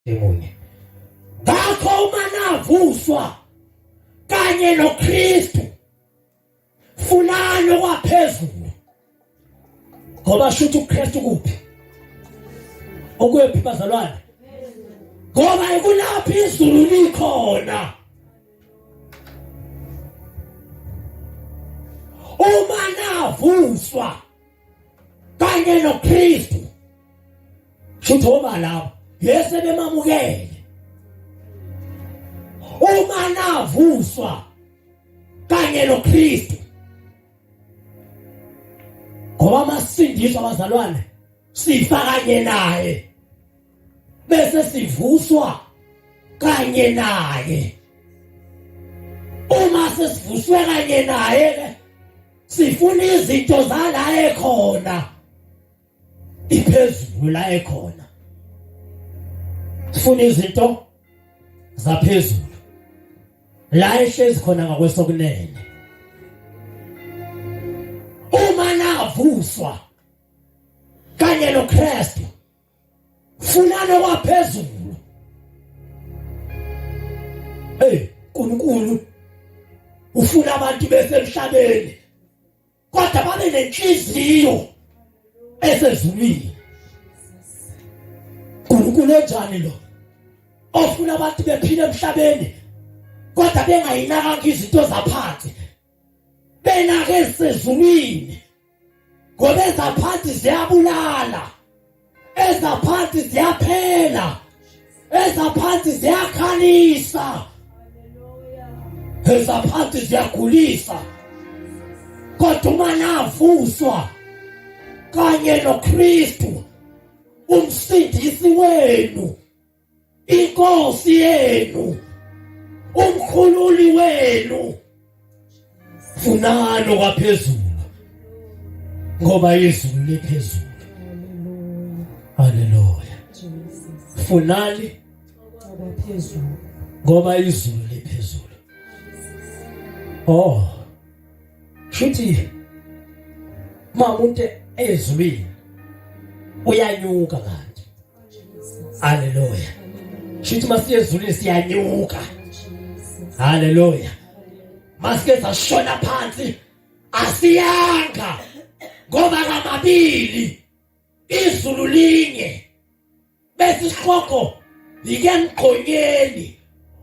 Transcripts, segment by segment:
Emunye. Ngakho uma navuswa kanye noKristu funani okwaphezulu ngoba shuthi uKristu kuphi okwephi bazalwane ngoba ikulaphi izulu likhona uma navuswa kanye noKristu shuthi oba labo yese bemamukele uma navuswa kanye noKristu ngoba masindiswa abazalwane sifa kanye naye bese sivuswa kanye naye uma sesivuswe kanye naye ke sifuna izinto zala ekhona iphezulu la ekhona sifuna izinto zaphezulu la ehlezi khona ngakwesokunene uma navuswa kanye noKristu funani okwaphezulu hey uNkulunkulu ufuna abantu besemhlabeni kodwa babe nenhliziyo esezulwini uNkulunkulu onjani lo ofuna abantu bephile emhlabeni kodwa bengayinakanga izinto zaphansi benake ezisezulwini ngoba ezaphansi ziyabulala ezaphansi ziyaphela ezaphansi ziyakhalisa ezaphansi ziyagulisa kodwa uma navuswa kanye noKristu umsindisi wenu inkosi yenu umkhululi wenu funani okwaphezulu ngoba izulu liphezulu haleluya funani okwaphezulu ngoba izulu liphezulu oh shuthi uma umuntu ezulwini uyanyuka kanti haleluya shuthi masiye ezulwini siyanyuka haleluya masike sashona phansi asiyanga ngoba kamabili izulu linye bese isihogo yike emgqonyeni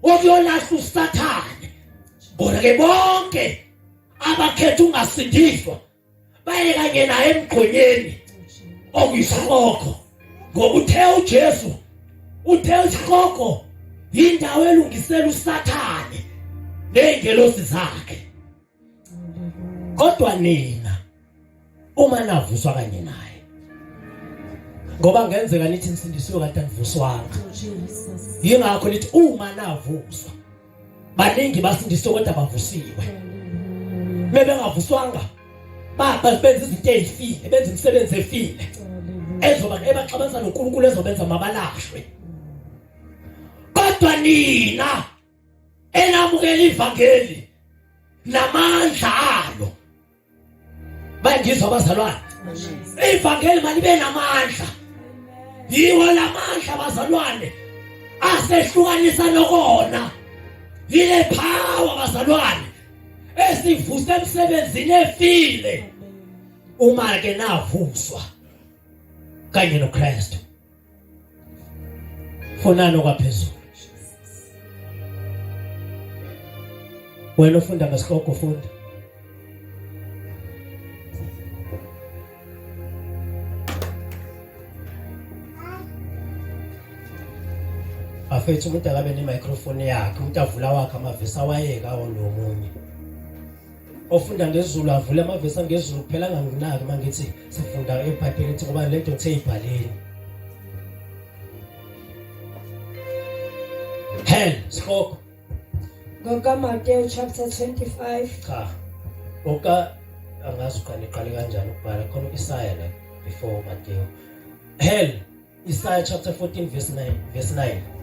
okuyolahla usathane bona ke bonke abakhetha ungasindiswa baye kanye naye emgqonyeni okuyisihogo ngoba uthe uJesu uthe isihogo yindawo elungisela usathane nezingelosi zakhe kodwa nina uma navuswa kanye naye ngoba ngenzeka nithi nisindisiwe kanti anivuswanga yingakho nithi uma navuswa baningi basindisiwe kodwa bavusiwe bebengavuswanga baba benza izinto ezifile benza imisebenzi efile ezoba ebaxabanisa noNkulunkulu ezobenza mabalahlwe kodwa nina enamukela ivangeli namandla alo bayangizwa abazalwane ivangeli malibe namandla yiwo lamandla bazalwane asehlukanisa nokona yile power bazalwane esivuse emsebenzini efile uma ke navuswa kanye noKristu funani okwaphezulu wena ufunda ngesihogo funda bafethu umuntu akabe ne-microphone yakhe umuntu avula wakhe amavesi awayeka awolomunye ofunda ngezulu avule amavesi angezulu kuphela anganginaki uma ngithi sifunda ebhayibhelini ukuthi ngoba le nto ngithe ibhaleni hell sihogo NgokaMateyu chapter 25 cha oka angazi uqale qale kanjani ukubhala khona u-Isaya la before Mateyu hell Isaiah chapter 14 verse 9 verse 9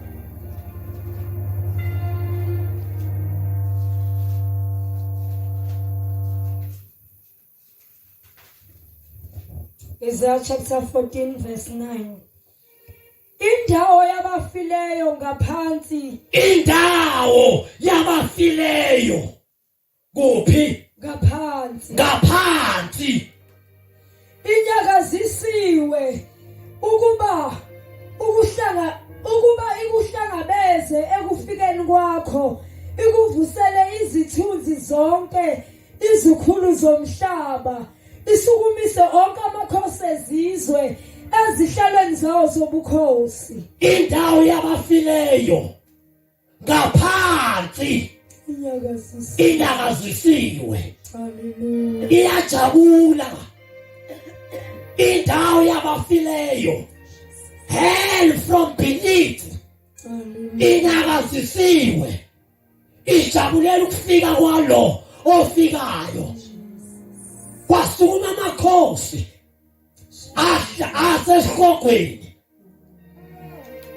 Isaiah chapter 14 verse 9. Indawo yabafileyo ngaphansi. Indawo yabafileyo kuphi? Ngaphansi. Ngaphansi. Inyakazisiwe ukuba ukuhlanga ukuba ikuhlangabeze ekufikeni kwakho ikuvusele izithunzi zonke izikhulu zomhlaba isukumise onke amakhosi ezizwe ezihlalweni zawo zobukhosi. Indawo yabafileyo ngaphansi inyakazisiwe, iyajabula indawo yabafileyo, hell from beneath inyakazisiwe, ijabulela ukufika kwalo ofikayo. Kwasukuma amakhosi ahla asesihogweni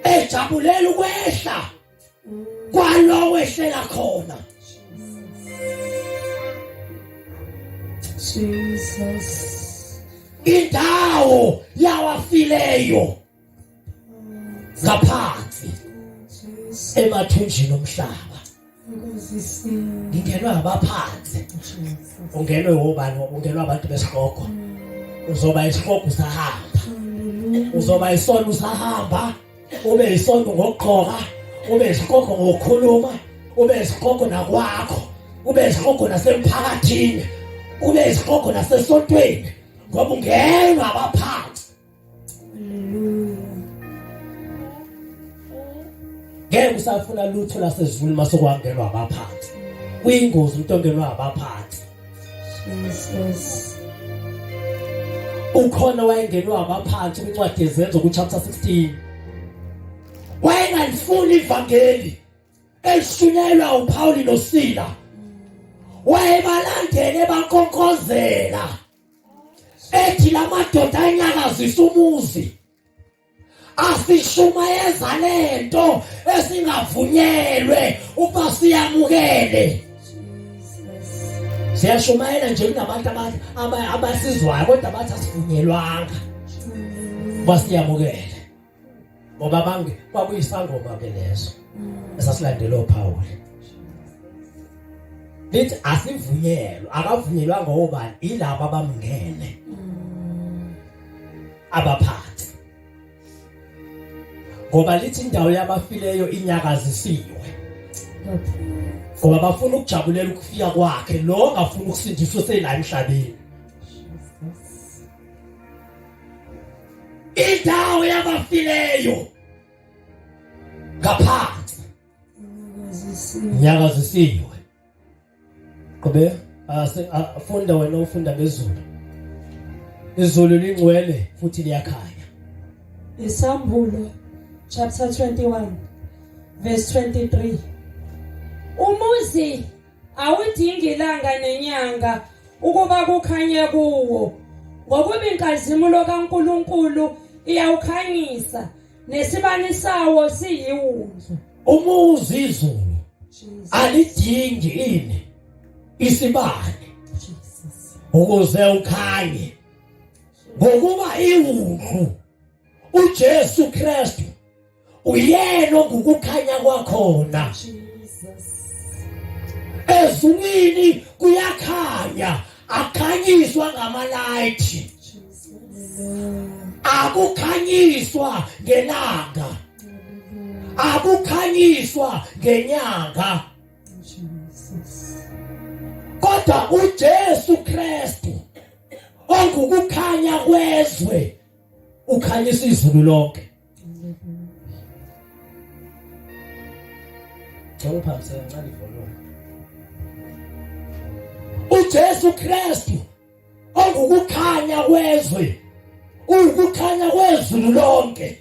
ejabulela ukwehla kwalo wehlela khona. Jesus. Indawo yawafileyo ngaphansi emathunjini omhlaba ngingenwa ngabaphansi. Ungenwe wobani? Ungenwa abantu besigogo. Uzoba isigogo usahamba, uzoba isono usahamba, ube isono ngokugqoka, ube isigogo ngokukhuluma, ube isigogo nakwakho, ube isigogo nasemphakathini, ube isigogo nasesontweni, ngoba ungenwa abaphansi. Ngeke usafuna lutho lasezulwini mase kwangenwa abaphansi. Kuyingozi umuntu ongenwa abaphansi. Jesus. Ukhona wayengenwa abaphansi kwincwadi yezenzo ku-chapter 16. Wayengalifuni ivangeli elishunyayelwa uPawuli noSila. Wayebalandele bankonkozela. Ethi lamadoda anyakazisa umuzi asishumayeza lento esingavunyelwe ukuba siyamukele. Siyashumayela nje kunabantu abasizwayo kodwa bathi asivunyelwanga ukuba siyamukele, ngoba bange kwakuyisangoma ke leso esasilandela oPaul. Lithi asivunyelwe, akavunyelwanga obani? Ilabo abamngene abaphathi, ngoba lithi indawo yabafileyo inyakazisiwe, ngoba bafuna ukujabulela ukufika kwakhe lo ongafuni ukusindiswa sela emhlabeni. Indawo yabafileyo ngaphansi nyakazisiwe. Qhubeka, funda wena ufunda ngezulu. Izulu lingcwele futhi liyakhanya. Isambulo chapter 21 verse 23. Umuzi awudingi ilanga nenyanga ukuba kukhanye kuwo, ngokuba inkazimulo kaNkulunkulu iyawukhanyisa, nesibani sawo siyiwundlu. Umuzi izulu alidingi ini? Isibani ukuze ukhanye, ngokuba iwundlu uJesu Kristu uyena ongukukhanya kwakhona. Ezulwini kuyakhanya, akhanyiswa ngamalayithi, akukhanyiswa ngelanga, akukhanyiswa ngenyanga, kodwa uJesu Kristu ongukukhanya kwezwe ukhanyisa izulu lonke. Ngicela uphakamise kancane ivolume. uJesu Kristu ongukukhanya kwezwe uwukukhanya kwezulu lonke.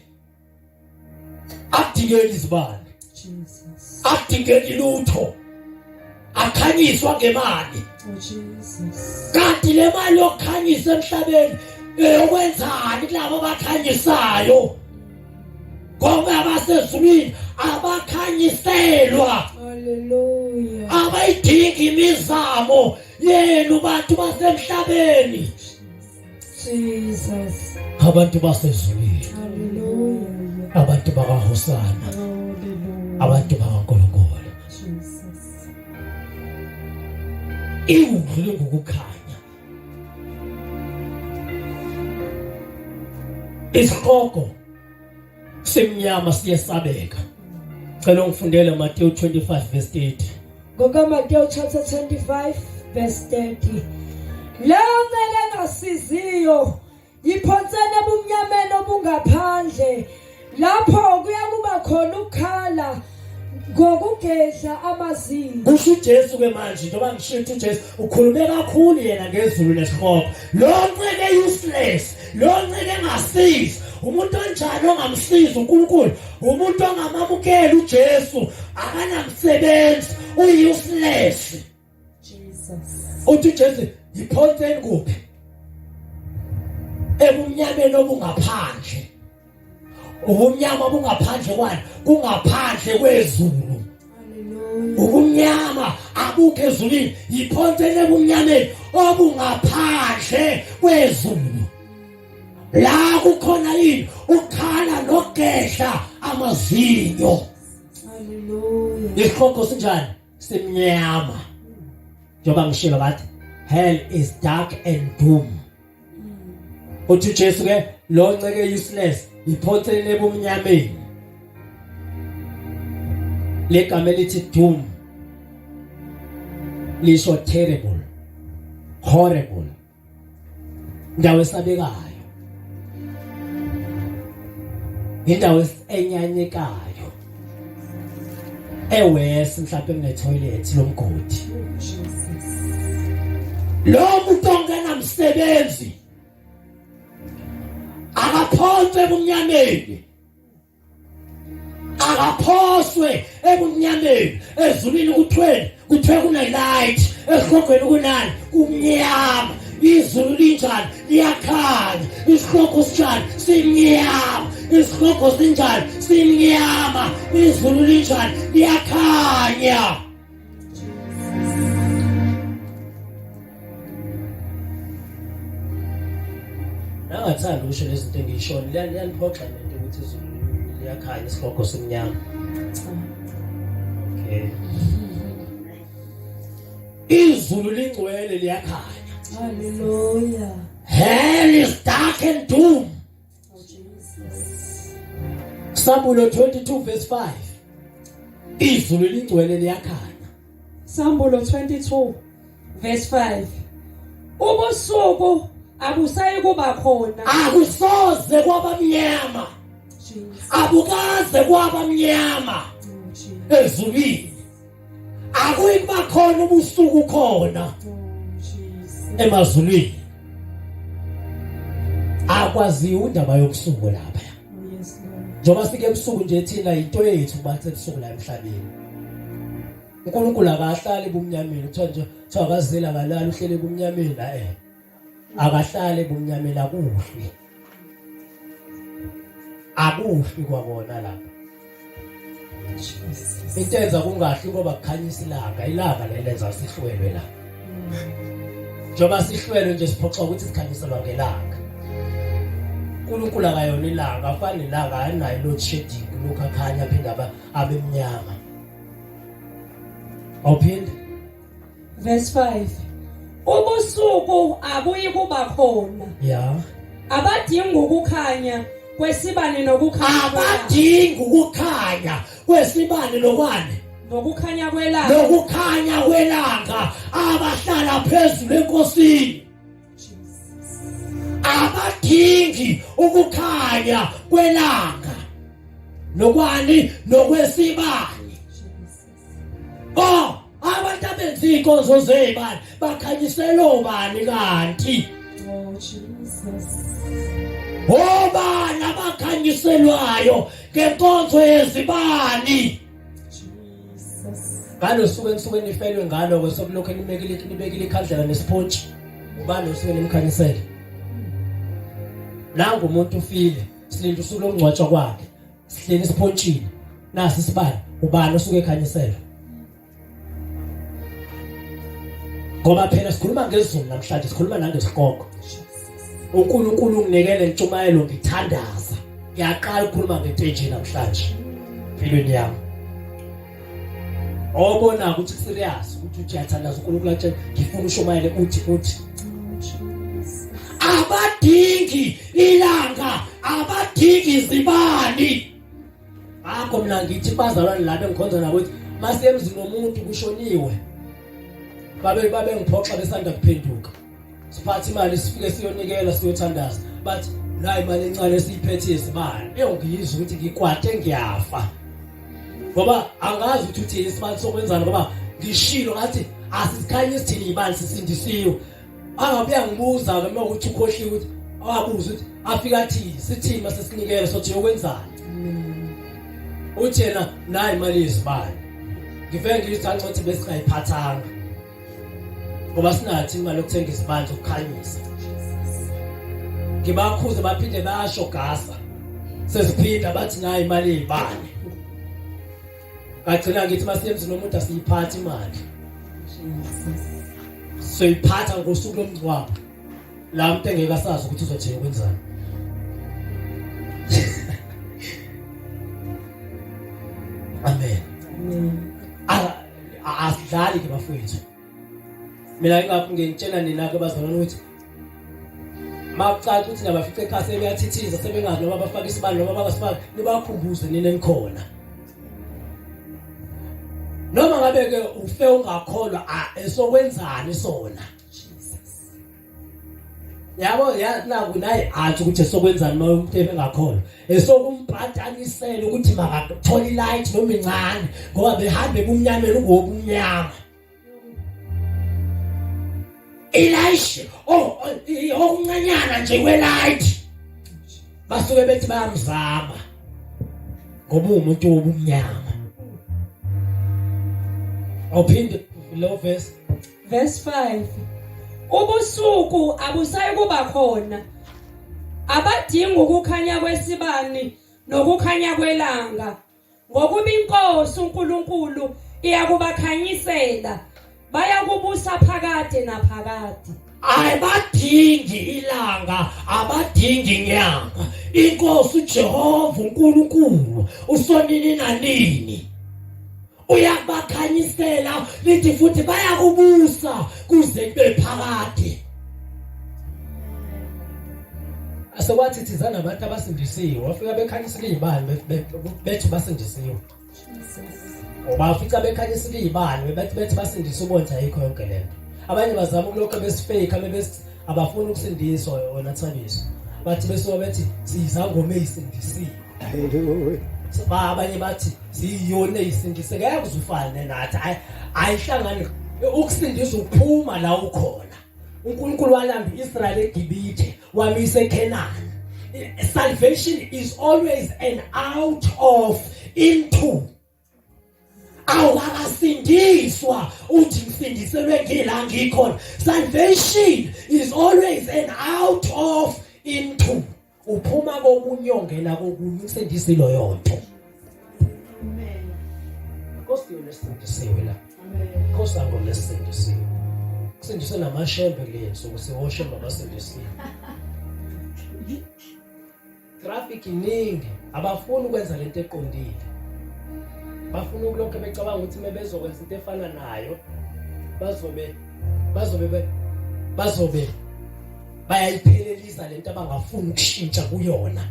Akudingeki izibane, akudingeki lutho, akhanyiswa ngemali. Kanti le mali yokukhanyisa emhlabeni eyokwenzani kulabo abakhanyisayo? Ngoba abasezulwini abakhanyiselwa. Haleluya. Abayidingi imizamo yenu bantu basemhlabeni. Jesus. Abantu basezulwini. Haleluya. Abantu bakaHosana. Abantu bakaNkulunkulu. Jesus. Iwundlu lingukukhanya. Isihogo simnyama siyesabeka. Cela ungifundele Matthew 25 verse 30. NgokaMateyu chapter 25 verse 30. Leyo ncele engasiziyo yiphonseni ebumnyameni obungaphandle lapho kuyakuba khona ukukhala ngokugedla amazinyo. Kusho uJesu ke manje njengoba ngisho ukuthi uJesu ukhulume kakhulu yena ngezulu nesihogo. Lo nceke useless, lo nceke engasizi. Umuntu onjani ongamsiza uNkulunkulu? Umuntu ongamamukeli uJesu akanamsebenzi, uyi-useless. Jesus. Uthi uJesu yiphonseni kuphi? Ebumnyameni obungaphandle. Ubumnyama obungaphandle kwani? Kungaphandle kwezulu. Hallelujah. Ubumnyama abukho ezulwini, yiphonseni ebumnyameni obungaphandle kwezulu. La kukhona yini? Ukhala nogehla amazinyo. Hallelujah. Isihogo sinjani? Simnyama. Njengoba ngishilo bathi hell is dark and doom. Uthi uJesu ke lo nceke useless iphonsele ebumnyameni. Legama elithi doom lisho terrible, horrible. Indawo esabekayo. Indawo enyanyekayo. Ewest mhlawumbe kune toilet lomgodi. Lo muntu ongenamsebenzi akaphonswe ebumnyameni. Akaphoswe ebumnyameni. Ezulwini kuthweni? Kuthiwe kune-light, esihogweni kunani? Kumnyama. Izulu linjani? Liyakhanya. Isihogo sinjani? Simnyama. Isihogo sinjani? Simnyama. Izulu linjani? Liyakhanya. Nangathanda ukusho lezi zinto engiyishona liyaniphoxa lento ukuthi izulu liyakhanya isihogo simnyama. Okay. Izulu lingcwele liyakhanya. Hallelujah. Hell is dark and doom. Oh Jesus. Sambulo 22 verse 5. Izulu lingcwele liyakhanya. Sambulo 22 verse 5. Ubusuku abusayi kuba khona. Akusoze kwaba mnyama. Jesus. Abukaze kwaba mnyama Oh Jesus. ezulwini. Akuyi kuba khona ubusuku khona Oh Jesus. emazulwini. Akwaziwa indaba yobusuku lapha. Oh yes Lord. Njengoba sike ebusuku nje thina into yethu kuba sebusuku la emhlabeni. uNkulunkulu akahlali ebumnyameni kuthiwa nje kuthiwa akazeli akalali uhlele ebumnyameni la eh akahlali ebumnyameni akuhlwi akuhlwi kwakona lapha into enza kungahli ngoba kukhanyisa ilanga ilanga lelenza sihlwelwe la njengoba sihlwelwe nje siphoxa ukuthi sikhanyiselwa ngelanga uNkulunkulu akayona ilanga afani nelanga ayinayo load shedding lokhu akhanya aphinde abe mnyama Awuphinde. Verse 5. Ubusuku abuyi kuba khona. Yeah. Abadinga ukukhanya kwesibane nokukhanya. Abadinga ukukhanya kwesibane nokwani? Nokukhanya kwelanga. Nokukhanya kwelanga abahlala phezulu enkosini. Abadingi ukukhanya kwelanga nokwani nokwesibane. Oh, abantu abenza iy'nkonzo zey'bani bakhanyisela obani kanti? Oh Jesus. Obani abakhanyiselwayo ngenkonzo yezibani? Ngalosuku enisuke nifelwe ngalo ke sokulokhu nibekile nibekile ikhandlela nesipontshi. Ubani osuke nimkhanyisele? Nangu umuntu ufile, silinde usuku lokungcwatshwa kwakhe. Sihleli isipontshini. Nasi isibani, ubani osuke ekhanyiselwa? Ngoba phela sikhuluma ngezulu namhlanje, sikhuluma nangesigogo. uNkulunkulu unginikele intshumayelo ngithandaza. Ngiyaqala ukukhuluma ngento enje namhlanje empilweni yami. Obona ukuthi serious ukuthi uthi uyathandaza uNkulunkulu atshela ngifuna ushumayele uthi uthi abadingi ilanga abadingi izibani ngakho mina ngithi bazalwane laba engikhonza nabo ukuthi masemzini womuntu kushoniwe babe babengiphoxa besanda kuphenduka siphathe imali sifike siyonikela siyothandaza bathi la imali encane esiyiphethe yezibani eyongiyizwa ukuthi ngikwate ngiyafa ngoba angazi ukuthi uthini isibani sokwenzani ngoba ngishilo ngathi asisikhanyi sithini ibani sisindisiwe angabe uyangibuza ke uma ukuthi ukhohliwe ukuthi awabuza ukuthi afika athi sithini mase sinikele sothi yokwenzani uthi yena nayi imali yezibani ngifike ngithi ancothi besingayiphathanga ngoba sinathi imali yokuthenga izibani zokukhanyisa ngibakhuze baphinde basho gasa seziphinda bathi nayi imali yezibani ngagcina ngithi masemzini nomuntu asiyiphathi imali soyiphatha ngosuku lomngcwabo la umuntu engeke asazi ukuthi uzothini kwenzani amen asidlali ke bafowethu mina ingakho ngiyitshela nina ke bazalwane ukuthi makucaca ukuthi nabafice ekhaya sebeyathithiza sebengazi noma bafake isibani noma bangasifaki nibakhumbuze nina enikhona noma ngabe ke ufe ungakholwa esokwenzani sona yabo naku naye athi ukuthi esokwenzani uma umuntu ebengakholwa esokumpatanisela ukuthi makathole ilight noma incane ngoba behambe ebumnyameni ungobumnyama Elisha oh okuncanyana nje kwelight basuke bethi bayamzama ngoba umuntu wobumnyama awuphinde lo verse Verse 5 Ubusuku abusayi kuba khona abadinga ukukhanya kwesibani nokukhanya kwelanga ngokuba inkosi uNkulunkulu iyakubakhanyisela bayakubusa phakade naphakade Abadingi ilanga, abadingi inyanga. Inkosi uJehova uNkulunkulu usonini nanini. Uyabakhanyisela lithi futhi bayakubusa kuze kube phakade. Asekwathi thizana abantu abasindisiwe, wafika bekhanyisela izibani bethi basindisiwe. Ubafica bekhanyisile izibani bethi bethi basindise ubonke ayikho yonke lento. Abanye bazama ukulokhu besifake bese abafuni ukusindiswa wona Thabiso. Bathi besuka bethi siyizangoma ezisindisiwe. Haleluya. Ba abanye bathi siyiyona ezisindise ngeke uzufane nathi. Ayihlangani ukusindiswa uphuma la ukhona. uNkulunkulu walanda uIsrael eGibithe wamisa eKhenani salvation is always an out of into awukakasindiswa uthi ngisindiselwe ngila ngikhona salvation is always an out of into uphuma kokunye ongena kokunye usindisi loyo nto Amen. Nkosi yona esindisiwe la. Amen. Nkosi yangu lesindisiwe. Kusindiswe namashembe kule nsuku siwoshembe abasindisiwe. Traffic iningi abafuni ukwenza lento eqondile. Bafuna ukulokhu becabanga ukuthi mebezokwenza into efana nayo bazobe bazobe bazobe bayayiphelelisa lento abangafuni ukushintsha kuyona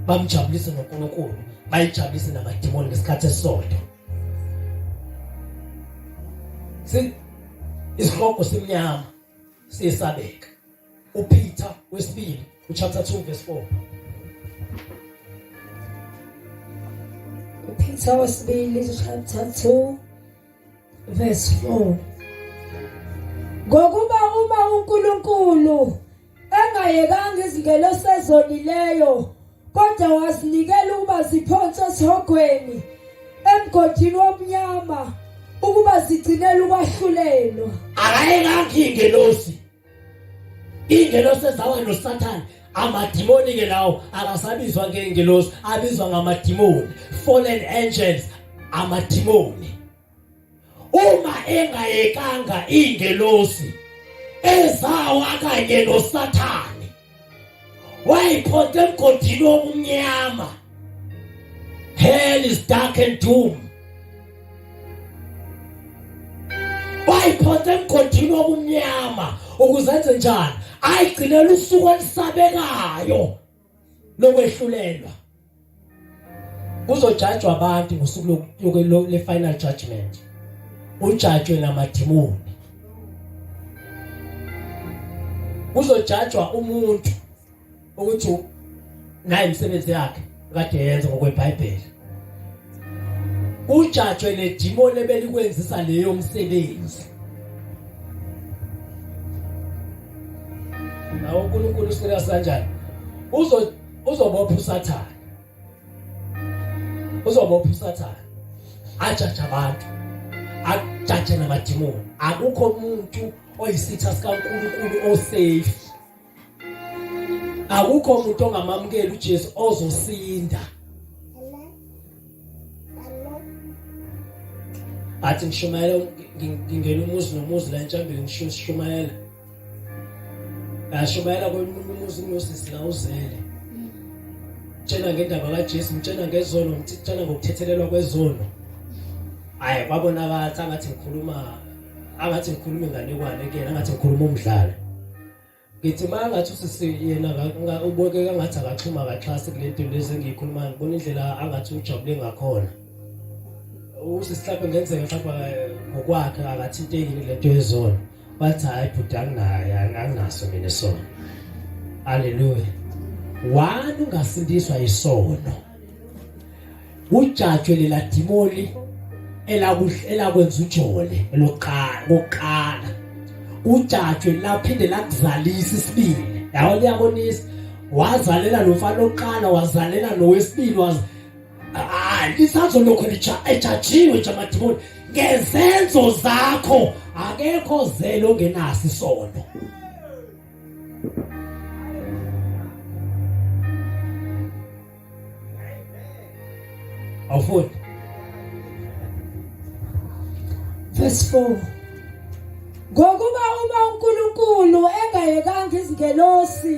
bamjabulise noNkulunkulu bayijabulise namadimoni ngesikhathi esisodwa si isihogo simnyama siyesabeka uPeter wesibili uchapter 2 verse 4 uPeter wesibili chapter 2 verse 4 Ngokuba uma uNkulunkulu engayekanga izingelosi ezonileyo kodwa wazinikela ukuba ziphonswe esihogweni emgodini womnyama ukuba zigcinele ukwahlulelwa akayekanga ingelosi Ingelosi ezawa noSathane amadimoni ke lawo akasabizwa ngengelosi abizwa ngamadimoni fallen angels amadimoni uma engayekanga ingelosi ezawa kanye noSathane Wayiphonsa emgodini wobumnyama. Hell is dark and doom. Wayiphonsa emgodini wobumnyama ukuze enze njani? Ayigcinele usuku olusabekayo lokwehlulelwa. Kuzojajwa abantu ngosuku le-final judgment. Ujajwe namadimoni. Kuzojajwa umuntu ukuthi naye imisebenzi yakhe kade yenza ngokweBhayibheli. Ujajwe nedimoni ebelikwenzisa leyo msebenzi. Nawo uNkulunkulu userious kanjani? Uzo uzobopha uSathane. Uzobopha uSathane. Ajaje abantu. Ajaje namadimoni. Akukho umuntu oyisitha sikaNkulunkulu osafe. Akukho umuntu ongamamukeli uJesu ozosinda. Athi ngishumayela ngingena umuzi nomuzi la entshambeni ngishumayela. Ngashumayela kwemunye umuzi kunosisi la uzele. Tshena ngendaba kaJesu, mtshena ngezono, mtshena ngokuthethelelwa kwezono. Hayi kwabonakala angathi ngikhuluma angathi ngikhuluma inganekwane kuyena angathi ngikhuluma umdlalo. Ngithi uma ngathi usisi yena ubukeka ngathi akaxhuma akaxhasi kule nto lezi engiyikhulumayo ngibona indlela angathi ujabule ngakhona. Usisi mhlawumbe ngenzeka mhlawumbe ngokwakhe akathinteki kule nto yezono. Bathi hayi bhuti anginayo anginaso mina isono. Haleluya. Wani ungasindiswa isono. Ujajwe lela dimoni elakwenza ujole elokuqala kokuqala. Ujajwe laphinde lakuzalisa isibili. Yawo liyabonisa wazalela lo mfana oqala wazalela nowesibili waz Ah, lisazolokhu ejajiwe nje amadimoni ngezenzo zakho akekho zelo ongenaso isono awufundi Verse 4 Ngokuba uma uNkulunkulu engayekanga izingelosi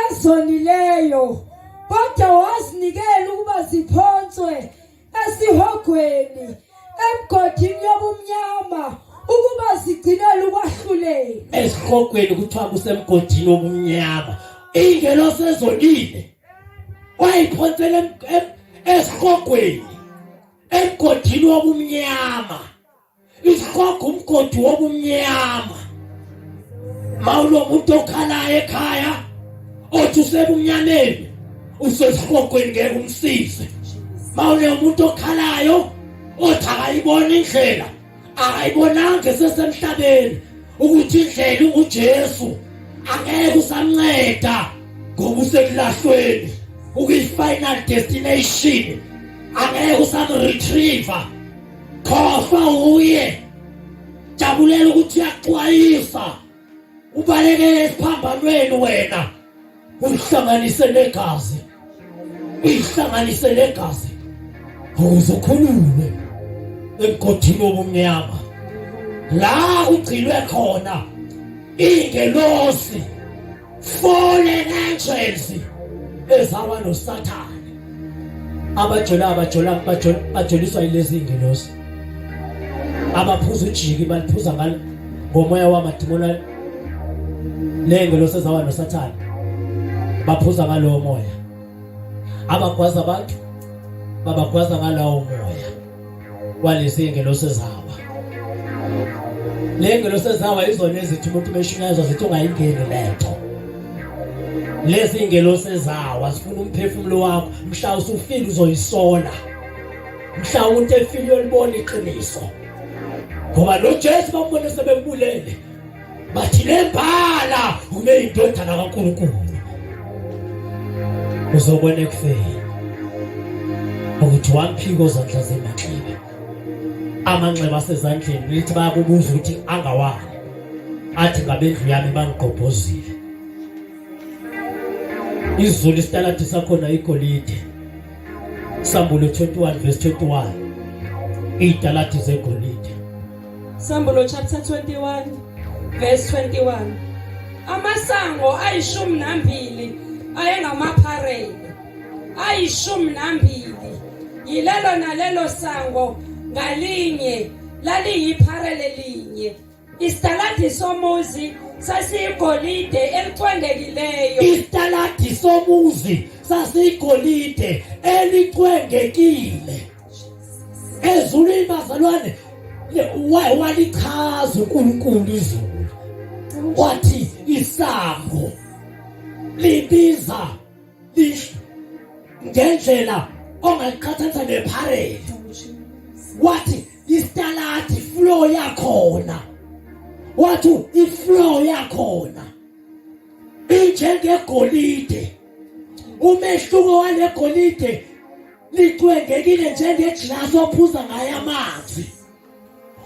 ezonileyo kodwa wazinikela ukuba ziphonswe esihogweni emgodini yobumnyama ukuba zigcinele ukwahlulela esihogweni kuthiwa kusemgodini wobumnyama ingelosi ezonile wayiphonsela esihogweni emgodini wobumnyama Isihogo umgodi wobumnyama. Mawulo muntu okhalayo ekhaya othi usebumnyameni usesihogweni ngeke umsize. Mawule umuntu okhalayo othi akayibona indlela akayibonanga esesemhlabeni ukuthi indlela unguJesu angeke usamnceda ngoba usekulahlweni ukuyi-final destination angeke usamretriever Khohlwa uye. Jabulela ukuthi uyaxwayisa. Ubalekele esiphambanweni wena. Uhlanganise negazi. Uyihlanganise negazi. Ukuze ukhululwe emgodini wobumnyama. La kugcinwe khona ingelosi fallen angels ezawa noSathane abajola abajola bajoliswa yilezi ingelosi abaphuza ujiki baliphuza ngalo ngomoya wamadimoni ley'ngelosi ezawa noSathane baphuza ngalowo moya abagwaza abantu babagwaza ngalowo moya walezi ngelosi ezawa le ngelosi ezawa izona ezithi umuntu meshunyayezwa zithi ungayingeni lento lezi ngelosi ezawa zifuna umphefumulo wakho mhla usufile uzoyisola mhla umuntu efile uyolibona iqiniso ngoba lo Jesu bambone sebembulele bathi lembala ube indodana kaNkulunkulu uzobona ekufeni ukuthi wamphiko zandla zemanxeba amanxeba asezandleni lithi bayakubuza ukuthi angawani athi ngabendlu yami bangigqobhozile izulu isitaladi sakhona igolide Sambulo 21 verse 21 izitaladi zegolide Sambulo chapter 21 verse 21 Amasango ayishumi nambili ayengamapharele ayishumi nambili, yilelo nalelo sango ngalinye laliyipharele linye. Isitaladi somuzi sasiyigolide elicwengekileyo. Isitaladi somuzi sasiyigolide elicwengekile. Ezulwini bazalwane walichaza uNkulunkulu izulu, wathi isango libiza ngendlela ongaliqhathanisa nephareli. Wathi isitaladi flow yakhona, wathi iflow yakhona injengegolide. Umehluko walegolide licwengekile njengeglass ophuza ngayo amanzi,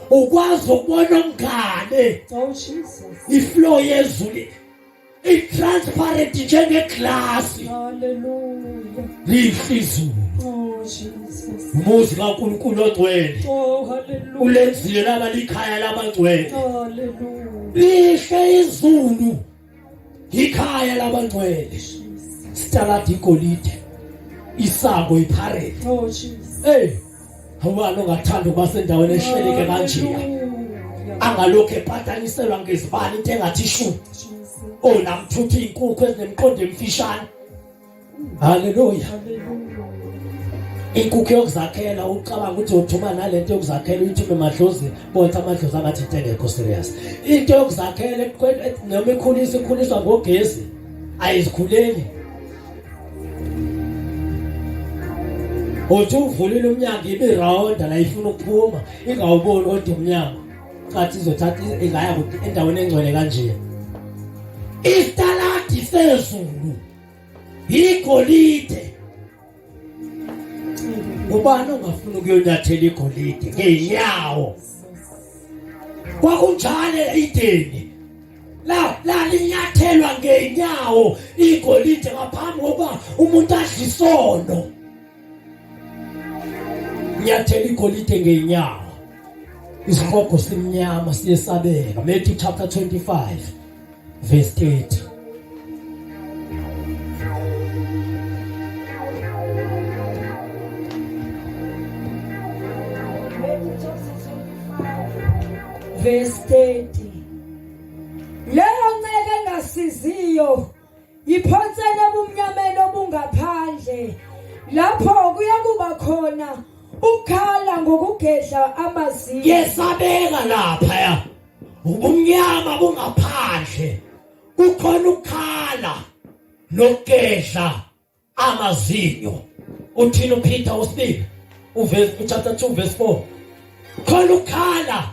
ukwazi ukubona umngane. Oh Jesus. Iflow yezulu i-transparent njengeglasi. Hallelujah. Lihle izulu. Oh Jesus. Umuzi kaNkulunkulu ongcwele. Oh hallelujah. Ulenzile laba likhaya labangcwele. Hallelujah. Lihle izulu. Ikhaya labangcwele. Sitaladi igolide. Isango ipharele. Oh Jesus. Hey. Awubani ongathanda ukuba sendaweni ehleleke kanjeya? Angalokhu epataniselwa ngezibani into engathi shu. Oh namthutha izinkukhu ezinemiqondo emfishane. Haleluya. Inkukhu yokuzakhela ucabanga ukuthi uthuma nalento yokuzakhela uyithume emadlozini, bonke amadlozi angathi into engekho serious. Into yokuzakhela noma ikhuliswa ikhuliswa ngogesi ayizikhuleli. Uthi uvulile umnyango ibe round la ifuna ukuphuma ingawuboni kodwa umnyango. Cathi izothatha ingaya kude endaweni engcwele kanje. Isitaladi sezulu igolide. Ubani ongafuna ukuyonyathela igolide ngeenyawo? Kwakunjalo eIdeni. La lalinyathelwa ngeenyawo igolide ngaphambi kokuba umuntu adle isono. Nyathela igolide ngeenyawo. Isihogo simnyama siyesabeka. Matthew chapter 25 verse 30. Verse 30. Leyo nceke engasiziyo yiphonsele ebumnyameni obungaphandle, lapho kuyakuba khona ukukhala ngokugedla amazinyo. Yesabeka lapha ya. Ubumnyama bungaphandle. Kukhona ukukhala nokugedla amazinyo. Uthini uPeter wesibili uverse chapter 2 verse 4. Khona ukukhala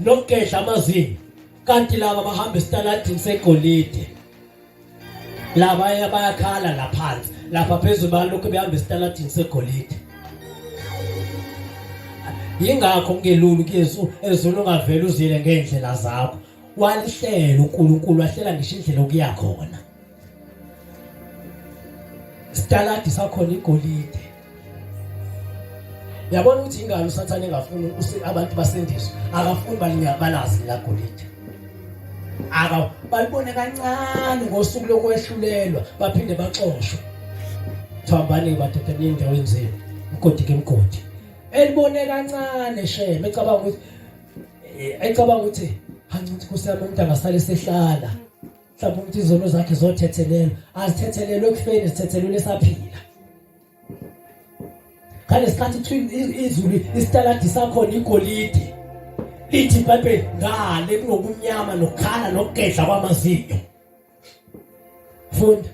nokugedla amazinyo. Kanti laba bahamba esitaladini segolide. Laba bayakhala laphansi, lapha phezulu balokhu behamba esitaladini segolide. Yingakho kungelula kuYesu ezulu ungavela uzile ngendlela zakho. Walihlela uNkulunkulu wahlela ngisho indlela okuya khona. Sitaladi sakhona igolide. Yabona ukuthi ingane uSathane engafuni abantu basindiswe, akafuni balazi la golide. Aka balibone kancane ngosuku lokwehlulelwa baphinde baxoshwe. Thambani madoda nindawo enzima. Umgodi ke mgodi. Elibone kancane shem ecabanga ukuthi ecabanga ukuthi hanci Nkosi yami umuntu angasale sehlala. Mhlawumbe ukuthi izono zakhe zothethelelwa, azithethelelwe ekufeni, zithethelelwe esaphila. Ngalesikhathi kuthiwa izulu isitaladi sakhona igolide. Lithi iBhayibheli ngale kunobumnyama nokukhala nokugedla kwamazinyo. Funda.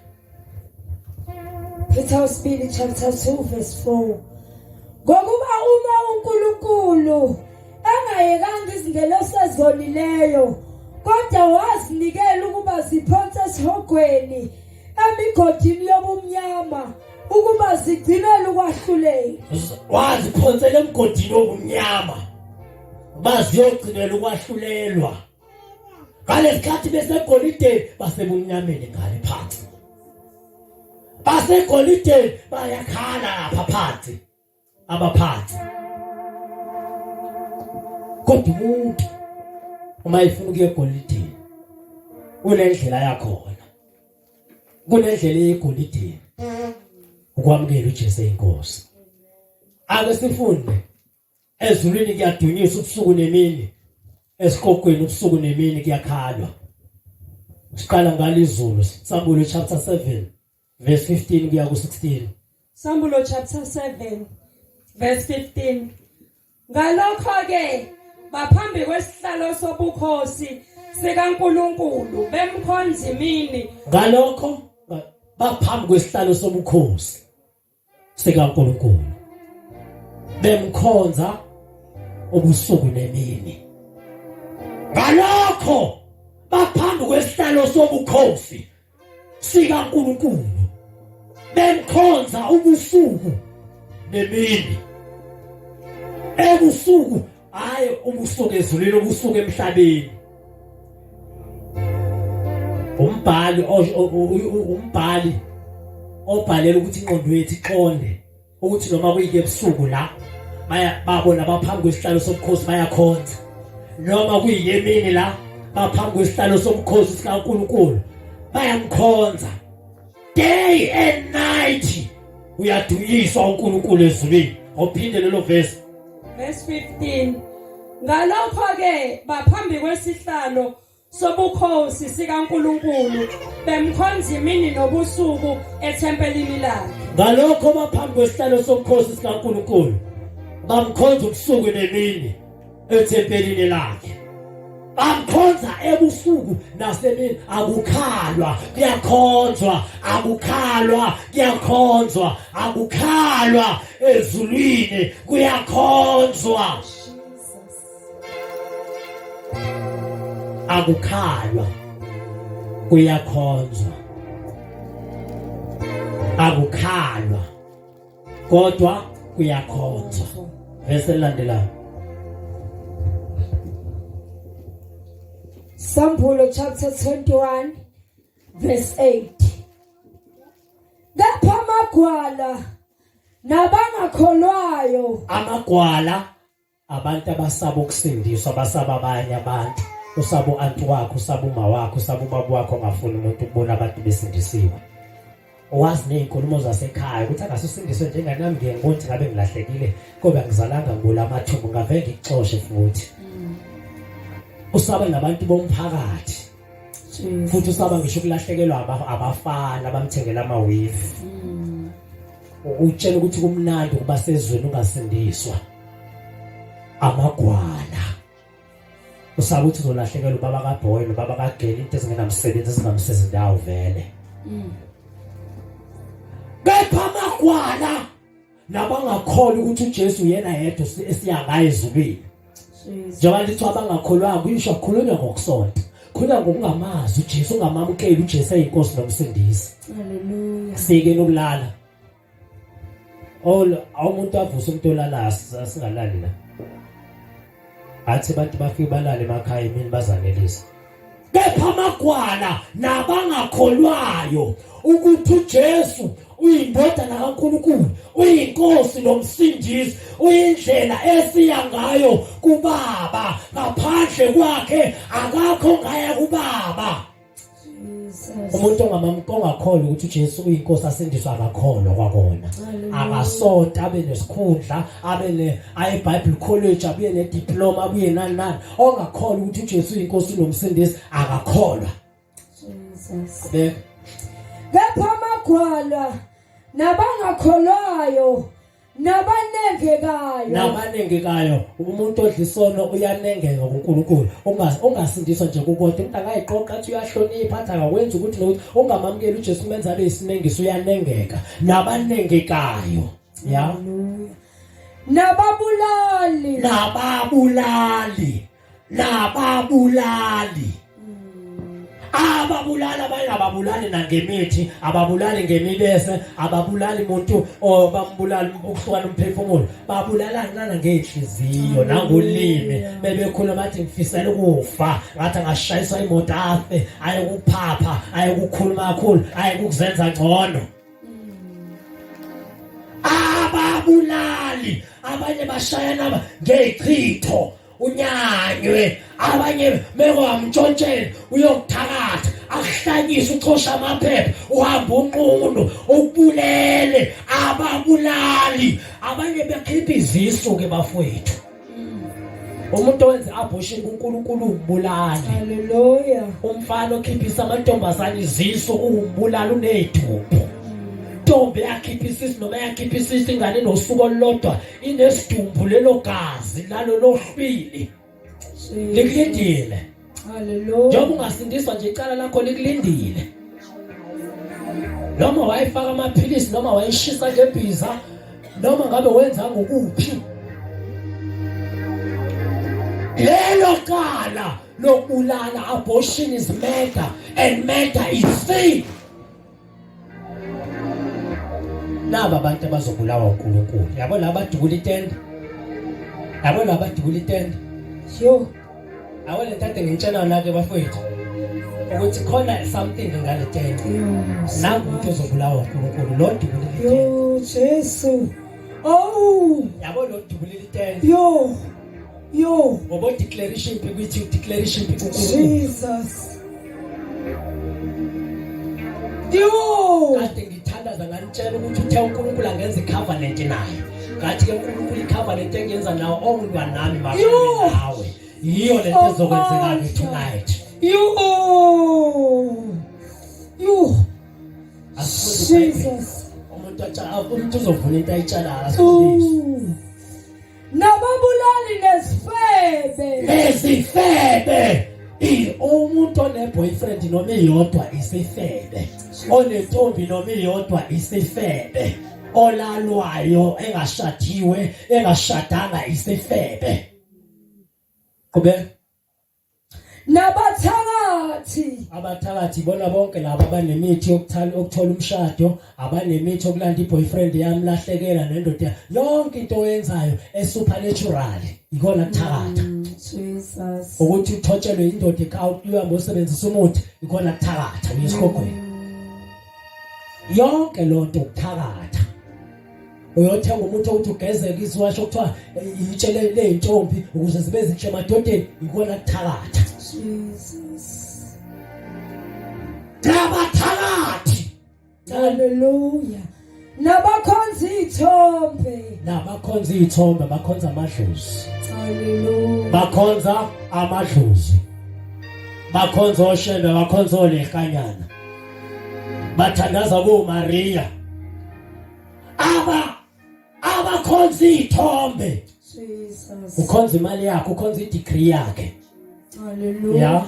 Peter wesibili chapter 2 verse 4. Ngokuba uma uNkulunkulu engayekanga izingelosi ezonileyo kodwa wazinikela ukuba ziphonse esihogweni emigodini yobumnyama ukuba zigcinelwe ukwahlulela. Waziphonsela emgodini wobumnyama baziyogcinela ukwahlulelwa. Ngalesikhathi besegolideni basebumnyameni ngale phansi. Basegolideni bayakhala lapha phansi. Abaphansi. Kodwa umuntu uma efuna ukuya egolideni unendlela yakhona. Kunendlela eyigolideni ukwamukela uJesu eyiNkosi. Ake sifunde ezulwini kuyadunyiswa ubusuku nemini, esiqoqweni ubusuku nemini kuyakhalwa. Siqala ngalizulu, Sambulo chapter 7 verse 15 kuya ku-16. Sambulo chapter 7 verse 15. Ngalokho-ke baphambi kwesihlalo sobukhosi sikaNkulunkulu bemkhonza imini. Ngalokho baphambi kwesihlalo sobukhosi sikaNkulunkulu bemkhonza ubusuku nemini. Ngalokho baphambi kwesihlalo sobukhosi sikaNkulunkulu bemkhonza ubusuku nemini ebusuku hayi ubusuku ezulwini ubusuku emhlabeni umbhali umbhali obhalela ukuthi ingqondo yethu iqonde ukuthi noma kuyike ebusuku la baya babona baphambi kwesihlalo sobukhosi bayakhonza noma kuyiyemini la baphambi kwesihlalo sobukhosi sikaNkulunkulu bayamkhonza day and night uyadunyiswa uNkulunkulu ezulwini ophinde lelo verse verse 15 ngalokho ke baphambi kwesihlalo sobukhosi sikaNkulunkulu bemkhonza imini nobusuku ethempelini lakhe. Ngalokho baphambi kwesihlalo sobukhosi sikaNkulunkulu bamkhonza ubusuku nemini ethempelini lakhe. Bamkhonza ebusuku nasemini, akukhalwa kuyakhonzwa, akukhalwa kuyakhonzwa, akukhalwa ezulwini kuyakhonzwa. Akukhalwa kuyakhonzwa, akukhalwa kodwa kuyakhonzwa. Verse elilandelayo. Sambulo chapter 21 verse 8. Kepha amagwala nabangakholwayo, amagwala abantu abasaba ukusindiswa basaba abanye abantu usaba u-anti wakho usaba uma wakho usaba ubaba wakho ongafuni umuntu ukubona abantu besindisiwe owazi ney'nkulumo zasekhaya ukuthi angasusindiswe njenganami ngiye ngibona ukuthi ngabe ngilahlekile kobe angizalanga ngibula amathumbu ngavele ngikuxoshe futhi usaba nabantu bomphakathi futhi usaba ngisho ukulahlekelwa abafana abamthengela amawivi utshela ukuthi kumnandi ukuba sezweni ungasindiswa amagwala usaba ukuthi uzolahlekelwa ubaba kaboy nobaba kageli into ezingenamsebenzi ezingamsizi ndawo vele kepha amagwala nabangakholwa ukuthi uJesu uyena yedwa esiya ngaye ezulwini njengoba lithiwa abangakholwanga kuyisho khulunywa ngokusonta khulunywa ngokungamazi uJesu ungamamukeli uJesu eyinkosi nomsindisi haleluya sike nokulala all awumuntu avusa umuntu olala singalali la athi abantu bafike balale emakhaya emini bazanelisa kepha amagwala nabangakholwayo ukuthi uJesu uyindodana kaNkulunkulu uyinkosi nomsindisi uyindlela esiya ngayo kubaba ngaphandle kwakhe akakho ngaya kubaba umuntu ongakholwa ukuthi uJesu uyinkosi asindiswa akakholwa kwakona akasonta abe nesikhundla abe ne aye Bible college abuye ne diploma abuye nani nani ongakholwa ukuthi uJesu uyinkosi unomsindisi akakholwa Jesus beka kepha amagwala nabangakholwayo nabanengekayo nabanengekayo umuntu odla isono uyanengeka kuNkulunkulu ungasindiswa nje kukodwa umuntu angayiqoqa athi uyahlonipha athi akakwenzi ukuthi nokuthi ungamamukeli uJesu umenza abe isinengiso uyanengeka nabanengekayo ya nababulali nababulali nababulali ababulali abanye ababulali nangemithi ababulali ngemibese ababulali muntu obambulali ukuhlukana umphefumulo babulala nana ngey'nhliziyo nangolimi bebekhuluma bathi ngifisela ukufa ngathi angashayiswa imoto afe ayekuphapha ayekukhuluma kakhulu ayekukuzenza ngcono ababulali abanye bashayana ngeyichitho unyanywe abanye mekwamtshontshela uyokuthakatha akuhlanyise uxosha amaphepha uhamba unqunu ukubulele ababulali abanye bekhipha izisu ke bafowethu umuntu owenza abortion kuNkulunkulu umbulali haleluya umfana okhiphisa amantombazane izisu uwumbulali unedumbu ntombi yakhipha isisu noma yakhipha isisu ingane inosuku olulodwa inesidumbu lelo gazi lalo lohlwili likulindile Hallelujah. Njengoba ungasindiswa nje icala lakho likulindile. Noma wayefaka amaphilisi noma wayeshisa ngembiza noma ngabe wenza ngokuphi. Lelo cala lokubulala abortion is murder and murder is sin. Naba abantu abazobulawa uNkulunkulu. Yabo laba badubula itende. Yabo laba badubula itende. Sure. Yabo le nto ngintshela yona ke bafowethu ukuthi khona something ngale tende. Nangu umuntu ozobulawa uNkulunkulu lo dubula itende. Yo Jesu. Oh. Yabo lo dubula itende. Yo. Yo. Ngoba declaration impi kuthi declaration impi kuNkulunkulu. Jesus. Yo. Kade ngithandaza nganitshela ukuthi uthe uNkulunkulu angenza icovenant naye. Ngathi ke uNkulunkulu icovenant engiyenza nawe ongulwa nami makalwe nawe. Yiyo lento ezokwenzeka ke tonight. Yo. Yo. Jesus. Umuntu atshala umuntu uzovuna into ayitshalayo asifundise. Nababulali nezifebe. Nezifebe. Umuntu one-boyfriend noma iyodwa isifebe, onentombi noma iyodwa isifebe, olalwayo engashadiwe engashadanga isifebe. Qhubeka. Nabathakathi. Abathakathi bona bonke laba abanemithi yokuthola ukuthola umshado, abanemithi yokulanda iboyfriend yamlahlekela nendoda yonke into oyenzayo esupernatural ikona kuthakatha. Mm, Jesus. Ukuthi uthotshelwe indoda ekhaya uhambe usebenzisa umuthi ikona kuthakatha uyesigogweni. Yonke lonto ukuthakatha. Uyothenga umuthi ukuthi ugezeke isiwasho kuthiwa itshe ley'ntombi ukuze zibe zinhle emadodeni ikona kuthakatha. Jesus. Nabathakathi. Hallelujah. Nabakhonza iy'thombe. Nabakhonza iy'thombe bakhonza amadlozi. Hallelujah. Bakhonza amadlozi. Bakhonza oshembe bakhonza olehkanyana. Bathandaza kuMaria. Aba abakhonza iy'thombe. Jesus. Ukhonza imali yakhe, ukhonza i-degree yakhe. Hallelujah. Yeah.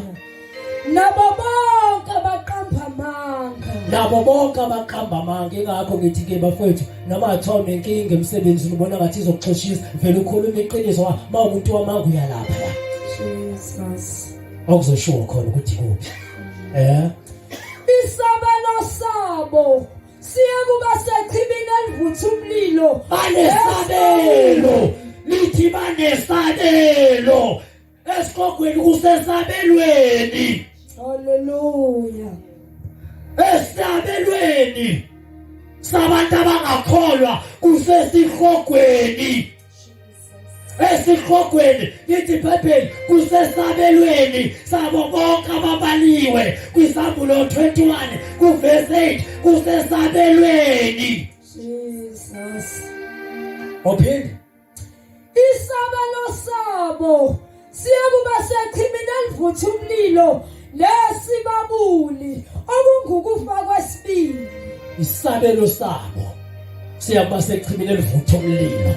Nabo bonke abaqamba amanga. Nabo bonke abaqamba amanga ingakho ngithi ke bafowethu noma athiwa unenkinga emsebenzini ubona ngathi izokuxoshisa vele ukhuluma iqiniso uma umuntu wamanga uyalapha la. Jesus. Okuzoshiwo khona ukuthi kuphi. Eh. Isabelo sabo Siye kuba sechibini elivutha umlilo. Banesabelo. Lithi banesabelo. Esigogweni kusesabelweni. Hallelujah. Esabelweni sabantu abangakholwa kusesihogweni. Esihogweni lithi iBhayibheli kusesabelweni sabo bonke ababaliwe kwisambulo 21 kuvesi 8 kusesabelweni. Jesus. Ophinde Isabelo sabo siye kuba sechibini elivutha umlilo nesibabuli okungukufa kwesibili. Isabelo sabo siyakuba sechibini elivutha umlilo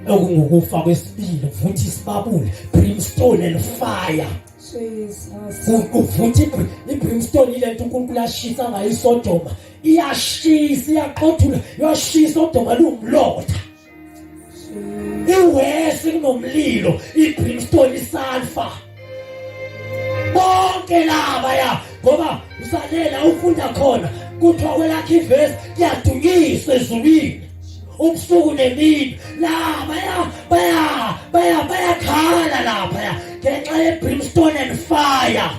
okungukufa kwesibili kuvutha isibabuli brimstone and fire. Jesus. Kuvutha ibrimstone ilento uNkulunkulu ashisa ngayo iSodoma iyashisa iyaqothula iyashisa odonga luwumlotha. Iwesi kunomlilo, ibrimstone isulfur. Bonke laba ya ngoba usalela ufunda khona kuthiwa kwelakhe ivesi kuyadunyiswa ezulwini ubusuku nemini laba ya baya baya bayakhala lapha ya ngenxa ye-brimstone and fire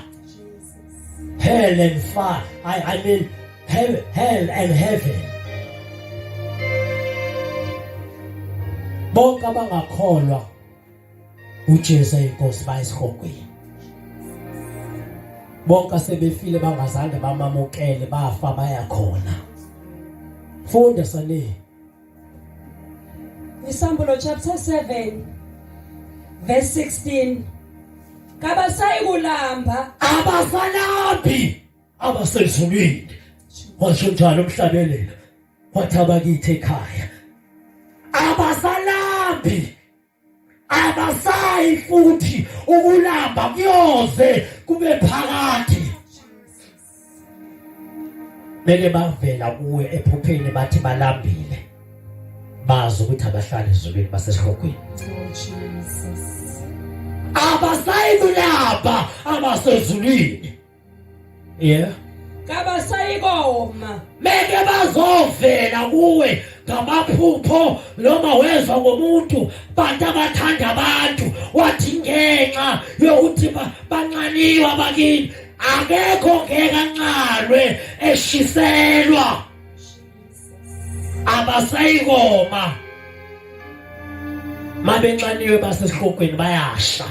hell and fire I, I mean hell, hell and heaven bonke abangakholwa uJesu inkosi bayesihogweni. Bonke asebefile bangazange bamamukele bafa baya khona. Funda sale. Isambulo chapter 7 verse 16 Kabasayikulamba abasalambi abasezulwini washo njalo umhlabelelo wathi abakithi ekhaya abasalambi abasayi futhi ukulamba kuyoze kube phakathi beke bavela kuwe ephupheni bathi balambile bazi ukuthi abahlali ezulwini basesihogweni abasayi kulamba abasezulwini yeah kabasayikoma meke bazovela kuwe ngamaphupho noma wezwa ngomuntu bantu abathanda abantu wathi ngenxa yokuthi banxaniwe abakini akekho ngeke anxalwe eshiselwa abasayikoma mabenxaniwe basesihogweni bayasha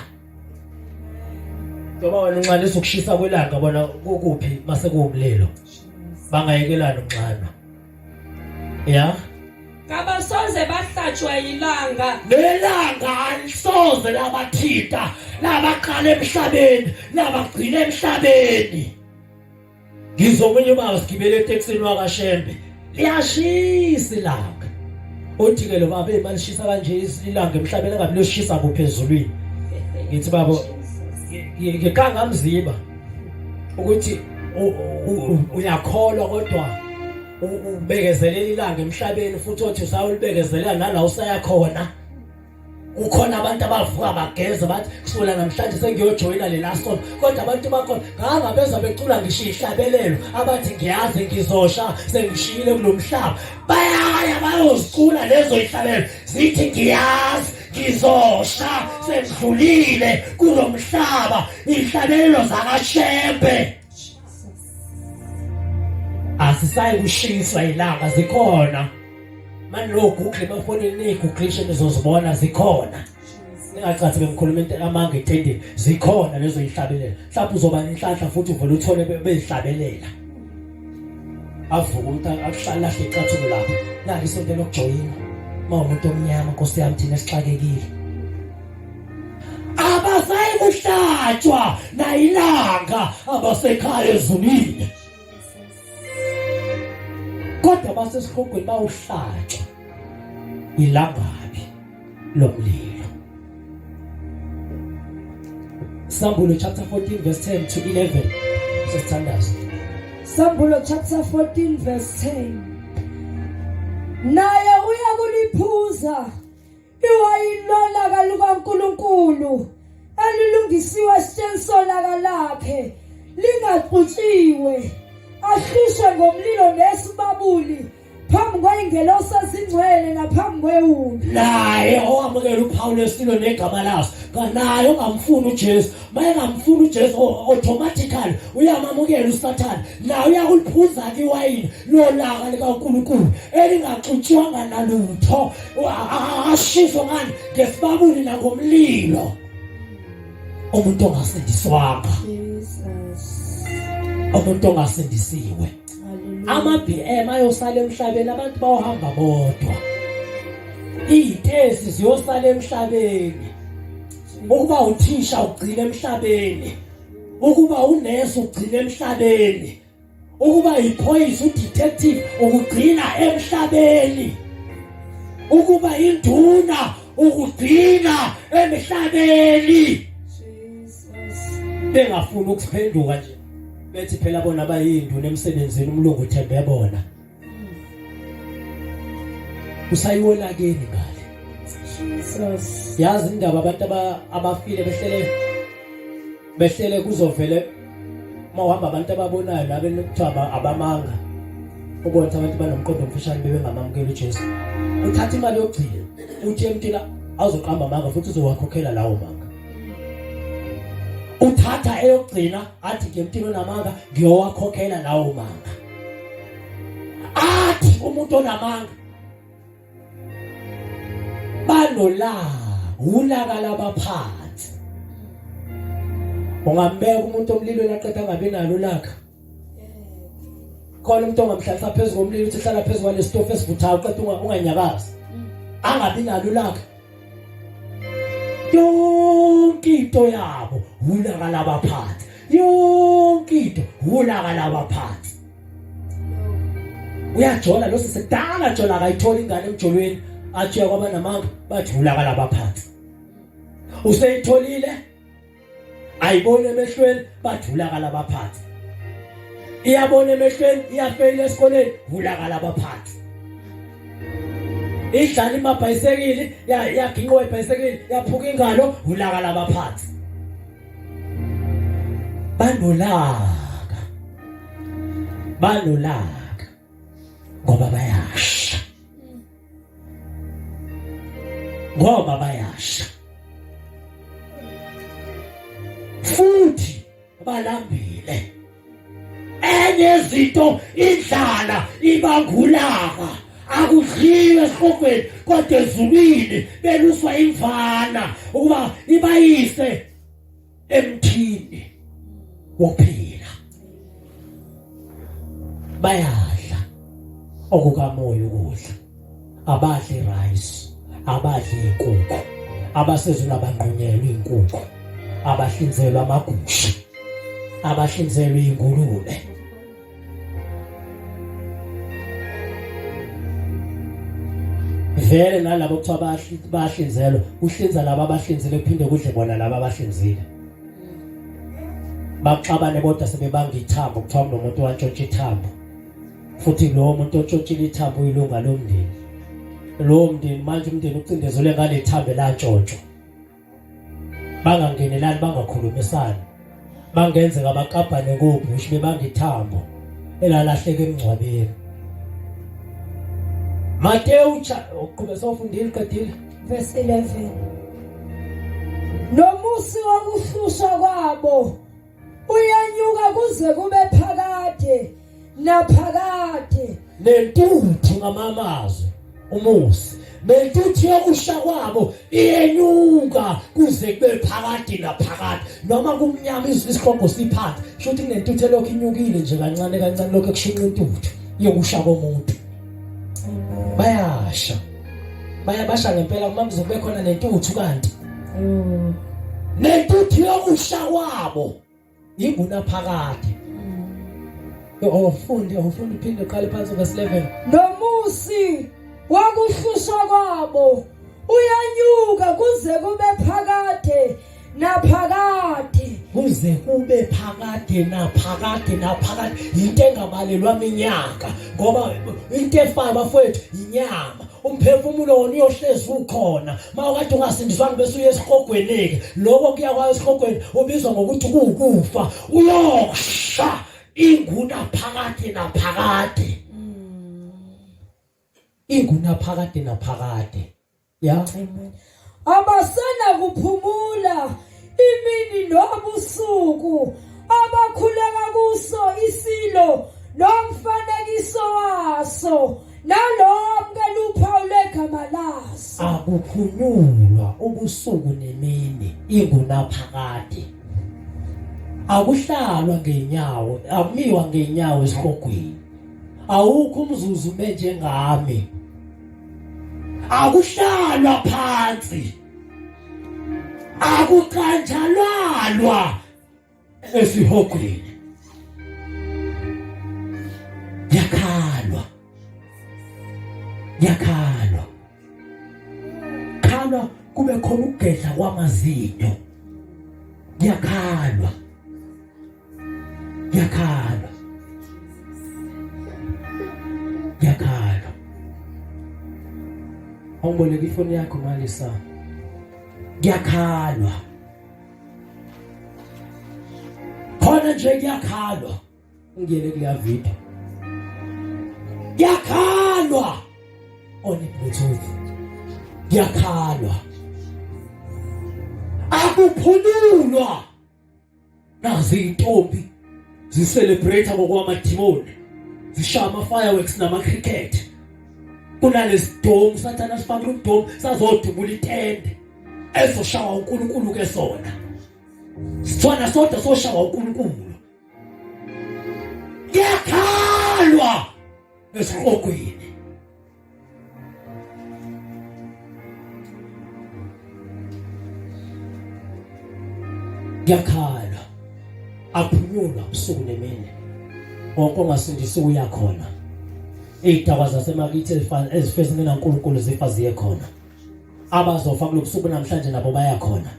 Ngoba wena unxanisa ukushisa kwelanga bona kukuphi mase kuwumlilo. Bangayekelana ukunxanwa. Ya? Kabasoze bahlatshwa yilanga. Nelanga alisoze labathinta, labaqala emhlabeni, labagcina emhlabeni. Ngizomunye ubaba sigibele etekisini wakashembe liyashisa ilanga uthi ke lo baba hey malishisa kanje ilanga emhlabeni engabe liyoshisa kuphi ezulwini ngithi babo ngikangamziba ukuthi uyakholwa kodwa ubekezelela ilanga emhlabeni futhi othi usawulibekezelela nala usaya khona kukhona abantu abavuka bageze bathi kusukela namhlanje sengiyojoyina lela sonto kodwa abantu bakhona ngangabezwa becula ngisho ihlabelelo abathi ngiyazi ngizosha sengishiyile kulo mhlaba bayaya bayozicula lezo ihlabelelo zithi ngiyazi ngizosha sengidlulile kulo mhlaba ihlabelelo zakashembe asisayi kushiswa ilanga zikhona mani lo google emafonini niyiguglishe nizozibona zikhona ningacathi bengikhuluma into amanga etendeni zikhona lezo yihlabelela mhlawumbe uzoba nenhlanhla futhi uvele uthole bezihlabelela avuka umuntu akuhlala lahle icathulo lapho nali isonto lokujoyina uma umuntu omnyama nkosi yami thina sixakekile abasayi kuhlatshwa nayilanga abasekhaya ezulwini kodwa basesihogweni bawuhlatshwa ilangabi lomlilo Sambulo chapter 14 verse 10 to 11 sesithandaza Sambulo chapter 14 verse 10 Naye uyakuliphuza Iwayini lolaka lukaNkulunkulu elilungisiwe esitsheni solaka lakhe lingaxutshiwe ahlushwe ngomlilo nesibabuli phambi kweyingelosi ezingcwele naphambi kwewundlu naye owamukela uphawu lwesilo negama laso kanaye ongamfuni uJesu mayengamfuni uJesu automatically uyamamukela uSathane naye uyakuliphuza ke iwayini lolaka likaNkulunkulu elingaxutshwanga nalutho ashiswe ngani ngesibabuli nangomlilo umuntu ongasindiswanga umuntu ongasindisiwe ama-BM ayosala emhlabeni abantu bayohamba bodwa iy'tesi ziyosala emhlabeni ukuba uthisha ugcine emhlabeni ukuba unesi ugcine emhlabeni ukuba yiphoyisa udetective ukugcina emhlabeni ukuba induna ukugcina emhlabeni bengafuni ukuphenduka nje bethi phela bona bayinduna emsebenzini umlungu uthembe bona usayiwona kini ngale Jesus yazi indaba abantu abafile behlele behlele kuzovele uma uhamba abantu ababonayo laba ekuthiwa abamanga ubona ukuthi abantu banomqondo omfushane bebengamamukeli uJesu uthatha imali yokugcina uthi emntwini azoqamba amanga futhi uzowakhokhela lawo manga uthatha eyokugcina athi ngemntwini onamanga ngiyowakhokhela lawo manga athi umuntu onamanga banolaka ulaka labaphansi Ungambeka umuntu omlilweni aqeda angabi nalo ulaka. Khona umuntu ongamhlalisa phezu komlilo uthi hlala phezu kwalesitofu esivuthayo uqeda unganyakazi. Angabi nalo ulaka. Yonke into yabo ulaka labaphansi. Yonke into ulaka labaphansi. Uyajola lo sisi kudala jola akayithola ingane emjolweni athi uyakwaba namanga bathi ulaka labaphansi. Useyitholile ayibona emehlweni bathi ulaka labaphansi. Iyabona emehlweni iyafeyila esikoleni ulaka labaphansi. Idlala imabhayisekili yaginqwa ibhayisekili yaphuka ingalo ulaka labaphansi. Banolaka. Banolaka ngoba bayasha. Ngoba bayasha. Futhi balambile. Enye izinto indlala ibangulaka akudliwe esihogweni kodwa ezulwini beluswa imvana ukuba ibayise emthini wokuphila bayadla okukamoya ukudla abadli rice abadli inkukhu abasezulu abanqunyelwa inkukhu abahlinzelwa amagusha abahlinzelwa ingulube vele nalabo kuthiwa bayahlinzelwa kuhlinza laba abahlinzile kuphinde kudle bona laba abahlinzile baxabane bodwa sebebanga ithambo kuthiwa kunomuntu wantshontsha ithambo futhi lowo muntu ontshontshile ithambo uyilunga lomndeni lowo mndeni manje umndeni ucindezelwe ngale thambo elantshontshwa bangangenelani bangakhulumisani bangenzeka bakabhane kobhushi bebanga ithambo elalahleka emngcwabeni Mateyu uqhube sofundile qedile verse 11 Nomusi wokuhlushwa kwabo uyenyuka kuze kube phakade naphakade nentuthu ngamamazwi umusi nentuthu yokusha kwabo iyenyuka kuze kube phakade naphakade noma kumnyama isihogo siphansi shuthi kunentuthu elokhu inyukile nje kancane kancane lokhu ekushinqa intuthu yokusha komuntu bayasha bayabasha ngempela uma kuzobe khona nentuthu kanti mm. nentuthu yokusha kwabo ingunaphakade awufundi awufundi uphinde uqale phansi verse 11 nomusi wakuhlushwa kwabo uyanyuka kuze kube phakade naphakade kuze kube phakade naphakade naphakade into engabalelwa minyaka ngoba into efayo bafowethu inyama umphefumulo wona uyohlezi ukhona uma ukade ungasindiswanga bese uye esihogweni-ke lokho kuya kwayo esihogweni ubizwa ngokuthi kuwukufa uyosha ingunaphakade naphakade ingunaphakade naphakade ya Amen. Abasena kuphumula imini nobusuku abakhuleka kuso isilo nomfanekiso waso nalowo amukela uphawu lwegama laso. Akuphunyulwa ubusuku nemini ingunaphakade. Akuhlalwa ngenyawo, akumiwa ngenyawo esihogweni. Awukho umzuzu menjengami. Akuhlalwa phansi. Akuqanjalwalwa esihogweni. Yakhalwa. Yakhalwa. Khalwa kube khona ukugedla kwamazinyo. Kuyakhalwa. Ngiyakhala. Ngiyakhala. Awuboleka ifoni yakho Malisa. Ngiyakhalwa. Khona nje kuyakhalwa. Ngiyele kuleya video. Ngiyakhalwa. On Bluetooth. Ngiyakhalwa. Akuphululwa. Nazi intombi zicelebrate ngokwamadimoni zishaya ama fireworks nama cricket kunalesidomu sathana sifakile umdomu sazodubula itende ezoshawa uNkulunkulu ke sona. Sithwana sodwa soshawa uNkulunkulu. Kuyakhalwa esiqogweni. Kuyakhalwa. Aphunyulwa ubusuku nemini. Wonke ongasindisi uyakhona. Izidakwa zasemakithi ezifezini naNkulunkulu zifa ziye khona. Abazofa kulobusuku namhlanje nabo baya khona.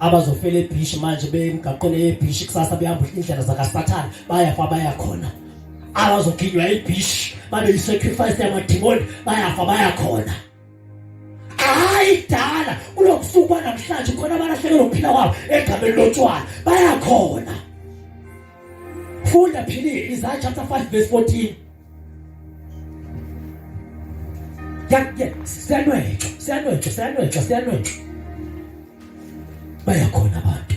Abazofela ebhishi manje bemgaqweni yebhishi kusasa behamba indlela zakaSathane bayafa baya khona. Abazoginywa ebhishi babe yisacrifice yamadimoni bayafa baya khona. Hayi dala kulobusuku namhlanje khona abalahlekelwe ukuphila kwabo egameni lotshwala baya khona. Funda philile Isaiah chapter 5 verse 14. Siyanwetshwa, siyanwetshwa, siyanwetshwa, siyanwetshwa. Baya khona abantu.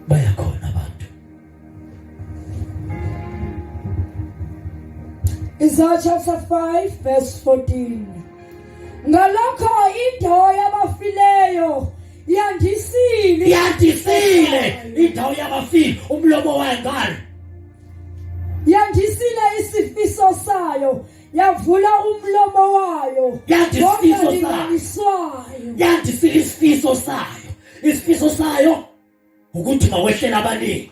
Baya khona abantu. Isaiah chapter 5 verse 14. Ngalokho indawo yabafileyo yandisile. Yandisile indawo yabafile umlomo wayo ngalo. Yandisile isifiso sayo yavula umlomo wayo. Yandisile isifiso sayo. Yandisile isifiso sayo. Isifiso sayo ukuthi makwehlela abaningi.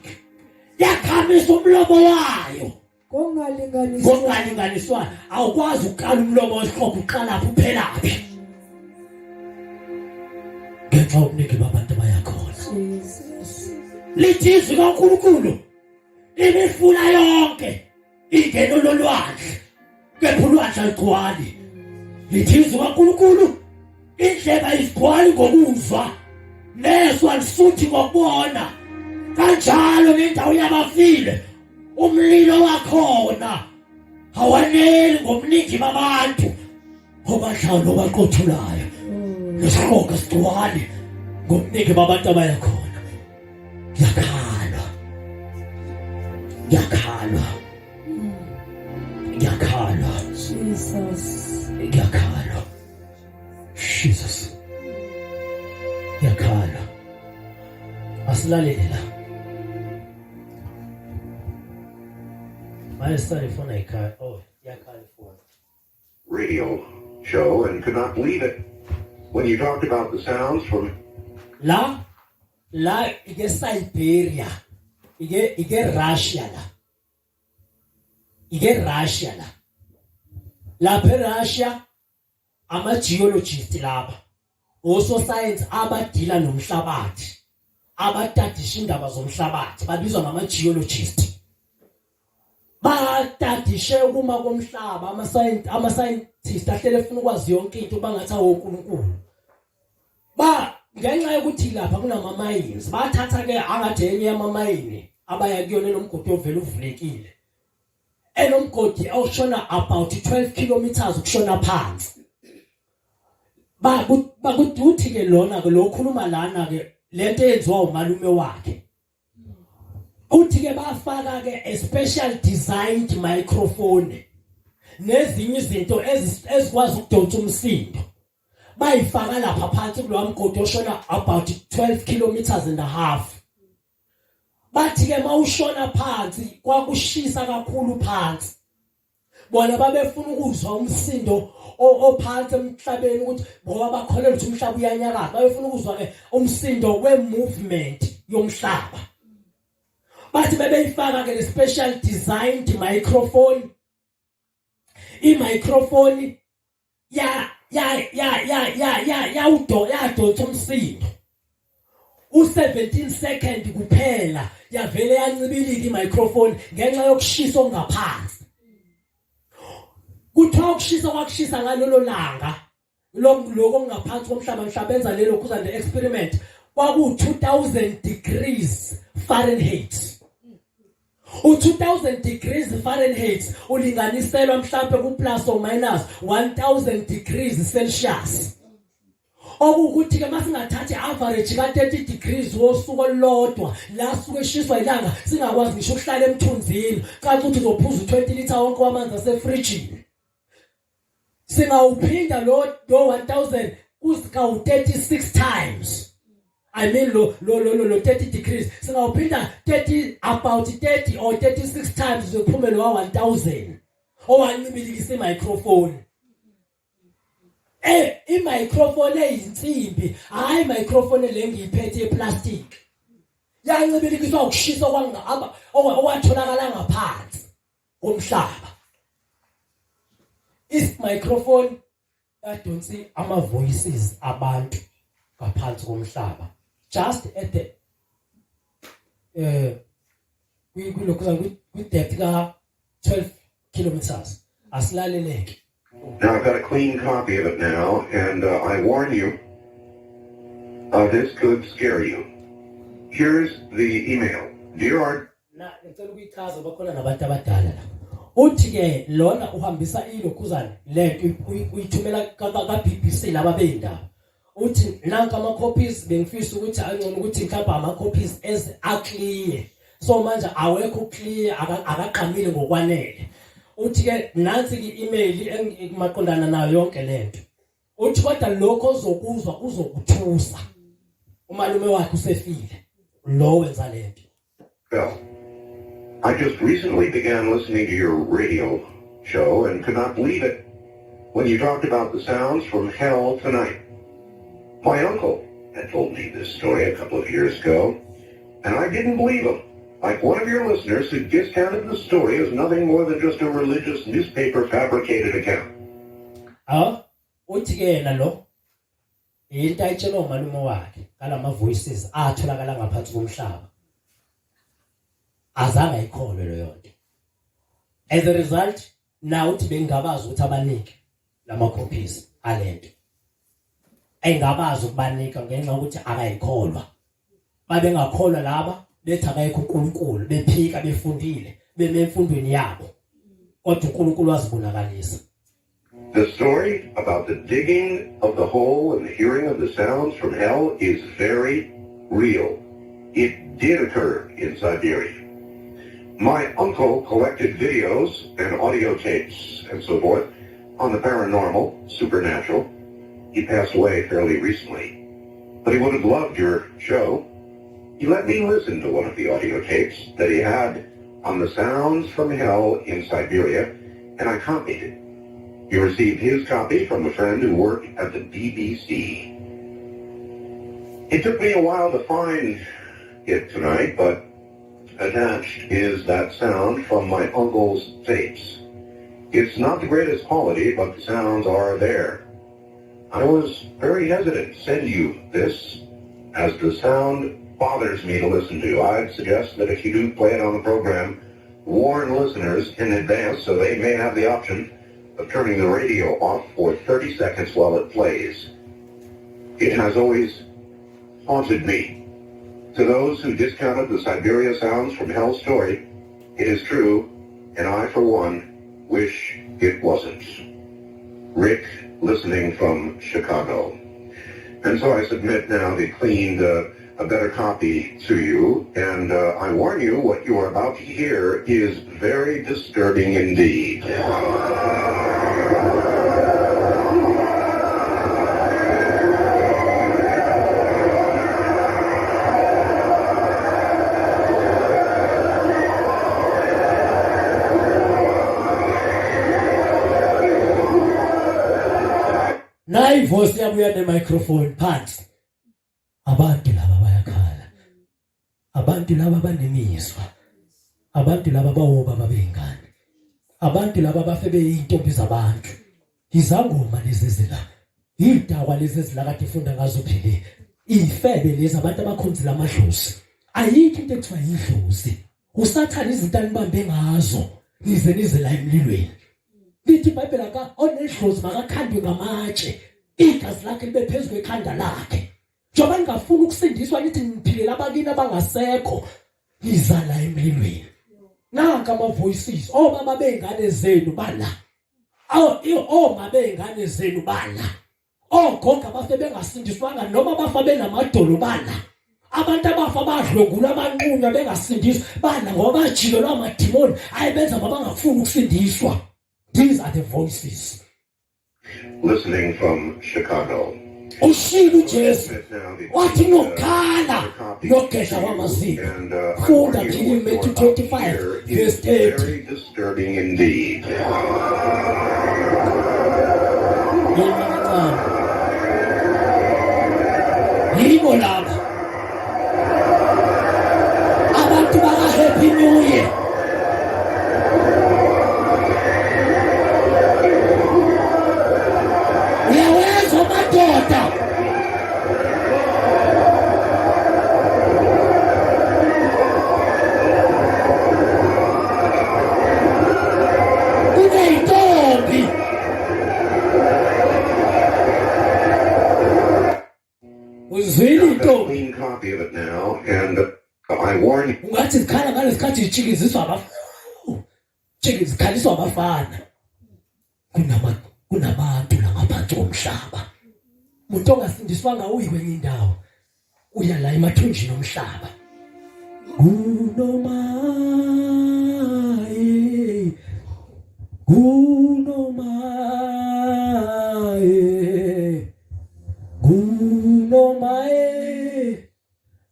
Yakhamisa umlomo wayo. Ngokungalinganiswa. Ngokungalinganiswa awukwazi ukukala umlomo wesiqopho uqalaphi uphelaphi. Ngenxa yobuningi babantu abayakhona. Jesus. Lithi izwi kaNkulunkulu imifula yonke ingena lolwandle kepha ulwandle alugcwali. Lithi izwi kaNkulunkulu indlebe ayigcwali ngokuzwa neso alisuthi ngokubona kanjalo nendawo yabafile umlilo wakhona awaneli ngomningi babantu obadlayo nobaqothulayo nesihogo sigcwale ngomningi babantu abaya khona ngiyakhalwa ngiyakhalwa ngiyakhalwa Jesus ngiyakhalwa Jesus ngiyakhala asilalele la manje sisale ifona ikhaya oh iyakhala ifona radio show and could not believe it when you talked about the sounds from la la ike Siberia ike ike Russia la ike Russia la lapha eRussia ama-geologist laba ososayensi abadila nomhlabathi abatadisha indaba zomhlabathi babizwa ngama-geologist batadishe ukuma komhlaba ama-scientist ahlele efuna ukwazi yonke into bangathi awonkulunkulu ba ngenxa yokuthi lapha kunama-mines bathatha-ke angathi enye yamamayini abaya kuyona enomgodi ovele uvulekile enomgodi oshona about 12 kilometers ukushona phansi bakuduthi ke lona ke lo khuluma lana ke lento eyenziwa umalume wakhe uthi ke bafaka ke a special designed microphone nezinye izinto ezikwazi ukudonsa umsindo bayifaka lapha phansi kulowa mgodi oshona about 12 kilometers and a half bathi ke mawushona phansi kwakushisa kakhulu phansi bona babefuna ukuzwa umsindo ophansi emhlabeni ukuthi ngoba bakholelwa ukuthi umhlaba uyanyakaza babefuna ukuzwa ke umsindo we-movement yomhlaba bathi bebeyifaka ke le special designed microphone i-microphone ya ya ya ya ya ya yawudo yadonsa umsindo u17 second kuphela yavele yancibilika i-microphone ngenxa yokushisa okungaphansi kuthiwa ukushisa kwakushisa ngalolo langa lokho okungaphansi komhlaba mhlaba benza lelo khuza le experiment kwaku 2000 degrees Fahrenheit U-2000 degrees Fahrenheit ulinganiselwa mhlampe ku-plus or minus 1000 degrees Celsius. Okuwukuthi ke masingathatha i-average ka-30 degrees wosuku olulodwa la suke eshiswa ilanga singakwazi ngisho ukuhlala emthunzini caca ukuthi uzophuza u-20 litha wonke wamanzi asefrijini. Singawuphinda lo 1000 kuzikawu 36 times. I mean lo lo lo lo 30 degrees singawuphinda 30 about 30 or 36 times uzophume lo 1000 owancibilikisa imicrophone. Eh imicrophone eyinsimbi hayi microphone le ngiyiphethe yeplastic. Yancibilikiswa ukushisa okwangaba okwatholakala ngaphansi komhlaba. Is microphone yadonsi ama voices abantu ngaphansi komhlaba just at the eh kwilokhu kwi depth ka 12 kilometers asilaleleke. Now I've got a clean copy of it now, and I warn you, this could scare you. Here's the email. Dear Art. Na ngicela ukuyichaza bakhona nabantu abadala la. Uthi ke lona uhambisa ilokhuzana lento uyithumela ka BBC laba beyindaba. Uthi nanka ama copies bengifisa ukuthi angcono ukuthi mhlawumbe ama copies as a clear. So manje awekho clear akaqhamile ngokwanele. Uthi ke nansi ke email engimaqondana nayo yonke lento. Uthi kodwa lokho ozokuzwa uzokuthusa. Umalume wakhe usefile. Lo wenza lento. Well, I just recently began listening to your radio show and could not believe it when you talked about the sounds from hell tonight. My uncle had told me this story a couple of years ago, and I didn't believe him. Like one of your listeners who discounted the story as nothing more than just a religious newspaper fabricated account. Ah, uthi ke yena lo into ayitshelwa umalume wakhe ngalama voices atholakala ngaphansi komhlaba. Azange ayikholwe leyo nto. As a result, now uthi bengingabazi ukuthi abanike lama copies alento. Engabazi ukubanika ngenxa yokuthi akayikholwa. Babengakholwa laba bethi akayikho uNkulunkulu, bephika befundile, beme emfundweni yabo. Kodwa uNkulunkulu wazibonakalisa. The story about the digging of the hole and the hearing of the sounds from hell is very real. It did occur in Siberia. My uncle collected videos and audio tapes and so forth on the paranormal, supernatural. He passed away fairly recently, but he would have loved your show. He let me listen to one of the audio tapes that he had on the sounds from hell in Siberia, and I copied it. He received his copy from a friend who worked at the BBC. It took me a while to find it tonight, but attached is that sound from my uncle's tapes. It's not the greatest quality, but the sounds are there. I was very hesitant to send you this, as the sound bothers me to listen to. I'd suggest that if you do play it on the program, warn listeners in advance so they may have the option of turning the radio off for 30 seconds while it plays. It has always haunted me. To those who discounted the Siberia sounds from Hell story, it is true, and I, for one, wish it wasn't. Rick, listening from Chicago. And so I submit now the cleaned, a better copy to you, and I warn you, what you are about to hear is very disturbing indeed. Nayi voice yabuya ne-microphone phansi. Abantu laba bayakhala. Abantu laba banemizwa. Abantu laba bawobaba beyingane. Abantu laba bafe beyintombi zabantu. Izangoma lezi zila. Idakwa lezi ezila kade ifunda ngazo phele. Ifebe lezi abantu abakhonzile amadlozi. Ayikho into ekuthiwa yidlozi. Usathane izinto anibambe ngazo nize nize la emlilweni. Lithi iBhayibheli aka onedlozi makakhandwe ngamatshe. Igazi lakhe libe phezu kwekhanda lakhe. Njengoba ningafuni ukusindiswa nithi niphilela abakini abangasekho nizala emlilweni. Nanka ama voices obaba beyingane zenu bala. Aw oma beyingane zenu bala. Ogogo abafe bengasindiswanga noma bafa benamadolo bala. Abantu abafa badlwengulwa abanqunywa bengasindiswa bala ngoba bajikelwa amadimoni ayebenza babangafuni ukusindiswa. These are the voices. Listening from Chicago. Ushilo uJesu wathi nokhala nogedla kwamazinyo. Funda philini Matthew 25 verse 30. Very disturbing indeed. Yibo laba abantu baka Happy New Year. Uyawezwa madoda. Kuneyintombi. Uzwile I've got a intombi. clean copy of it now, and I warn you. Ungathi zikhala ngalesikhathi zitshikiziswa abafana. Zikhaliswa abafana. Kunama kunabantu la ngaphansi komhlaba. Umuntu ongasindiswanga uyi kwenye indawo. Uya la emathunjini omhlaba. Kunomaye kunomaye kunomaye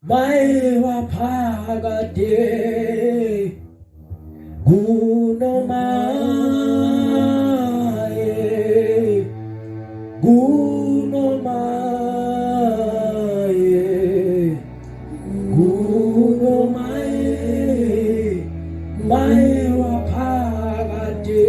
maye waphakade kunomaye kunomaye kunomaye maye waphakade.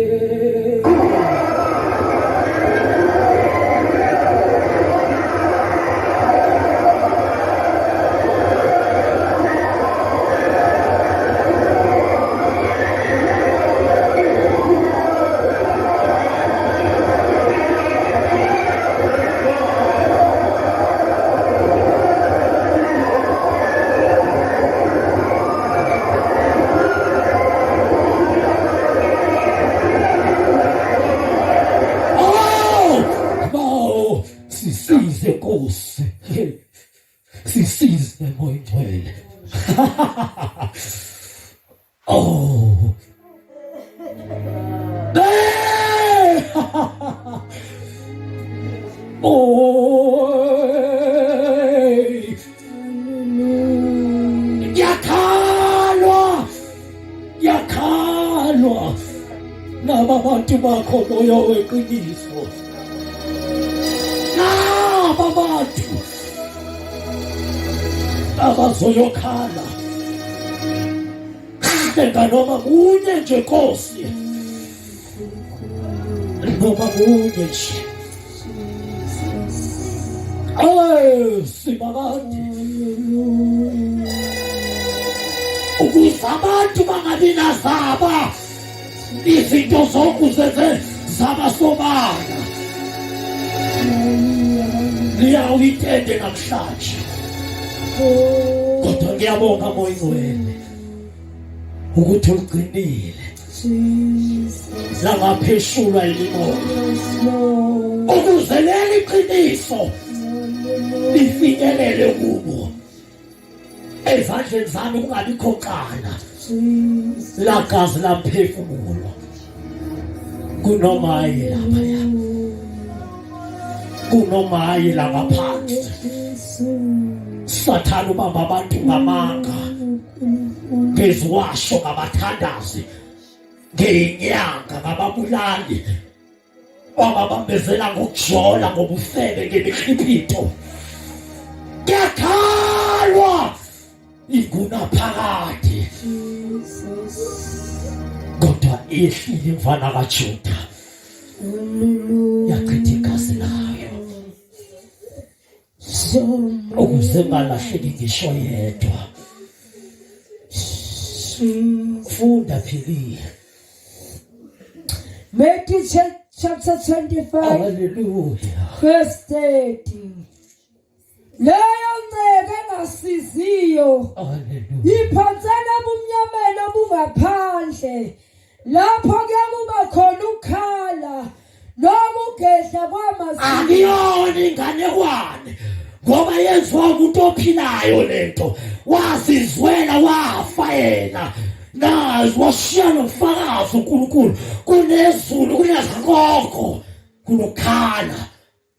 Oh! Bawo, sisize Nkosi. Sisize Moya Ngcwele. Oh. Hey! Oh! Ngiyakhalwa. Ngiyakhalwa. Naba bantu bakho moya weqiniso. Naba bantu abazoyokhala. Hlenga noma munye nje Nkosi. Noma munye nje. Ay, sibakade. Ukuze abantu bangabi nazaba izinto zonke uzenze zaba sobala. Liyawitende namhlanje. Kodwa ngiyabonga Moya Ngcwele ukuthi ugcinile langapheshulwa imimoya ukuze leli qiniso lifinyelele kubo ezandleni zami kungabikho cala lagazi lamphefumulo kunomaye laphaya kunomaye la ngaphansi. Sathane ubamba abantu ngamanga ngeziwasho ngabathandazi ngey'nyanga ngababulali wababambezela ngokujola ngobufebe ngemihlipito kuyakhalwa ingunaphakade kodwa iyehlile imfana kaJuda yachitha igazi layo ukuze ngalahleki ngisho yedwa. Funda philile. Matthew chapter 25 Hallelujah. verse 30. Leyo nceke engasiziyo Hallelujah. iphonsela ebumnyameni obungaphandle lapho kuyakuba khona ukukhala nokugedla kwamazinyo. Akuyona inganekwane ngoba yenziwa umuntu ophilayo lento wazizwela wafa yena nazi washiya nofakazi uNkulunkulu kunezulu kunezigogo kunokhala.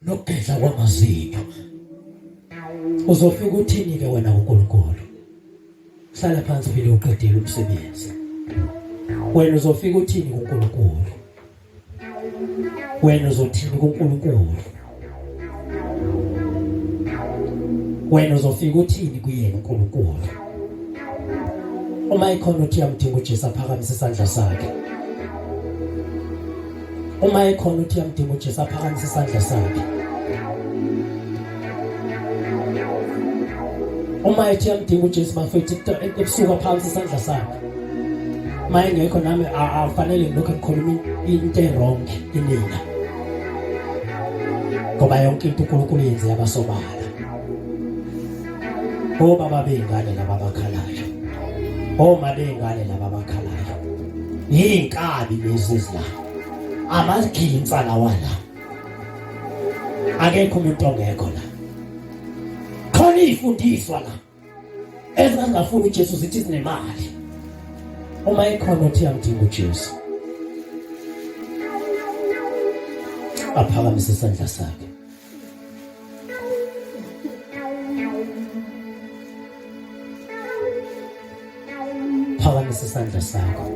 Nokugedla kwamazinyo. Uzofika uthini ke wena uNkulunkulu? Hlala phansi phela uqedile umsebenzi. Wena uzofika uthini kuNkulunkulu? Wena uzothini kuNkulunkulu? Wena uzofika uthini kuyena uNkulunkulu? Uma ikhona uthi uyamdinga uJesu aphakamise isandla sakhe. Uma ekhona uthi uyamdinga uJesu aphakamise isandla sakhe. Uma ethi uyamdinga uJesu bafethu ebusuku aphakamise isandla sakhe. Uma engekho nami afanele ngilokhu ngikhuluma into e-wrong kinina. Ngoba yonke into uNkulunkulu yenze yabasobala. Obaba bey'ngane laba abakhalayo. Oma bey'ngane laba abakhalayo. Yiy'nkabi lezi ezila. Amaginsa lawa la. Akekho umuntu ongekho la. Khona iy'fundiswa la. Ezingafuni uJesu zithi zinemali. Uma ekhona uthi uyamdinga uJesu. Aphakamise isandla sakhe. Phakamisa isandla sakho.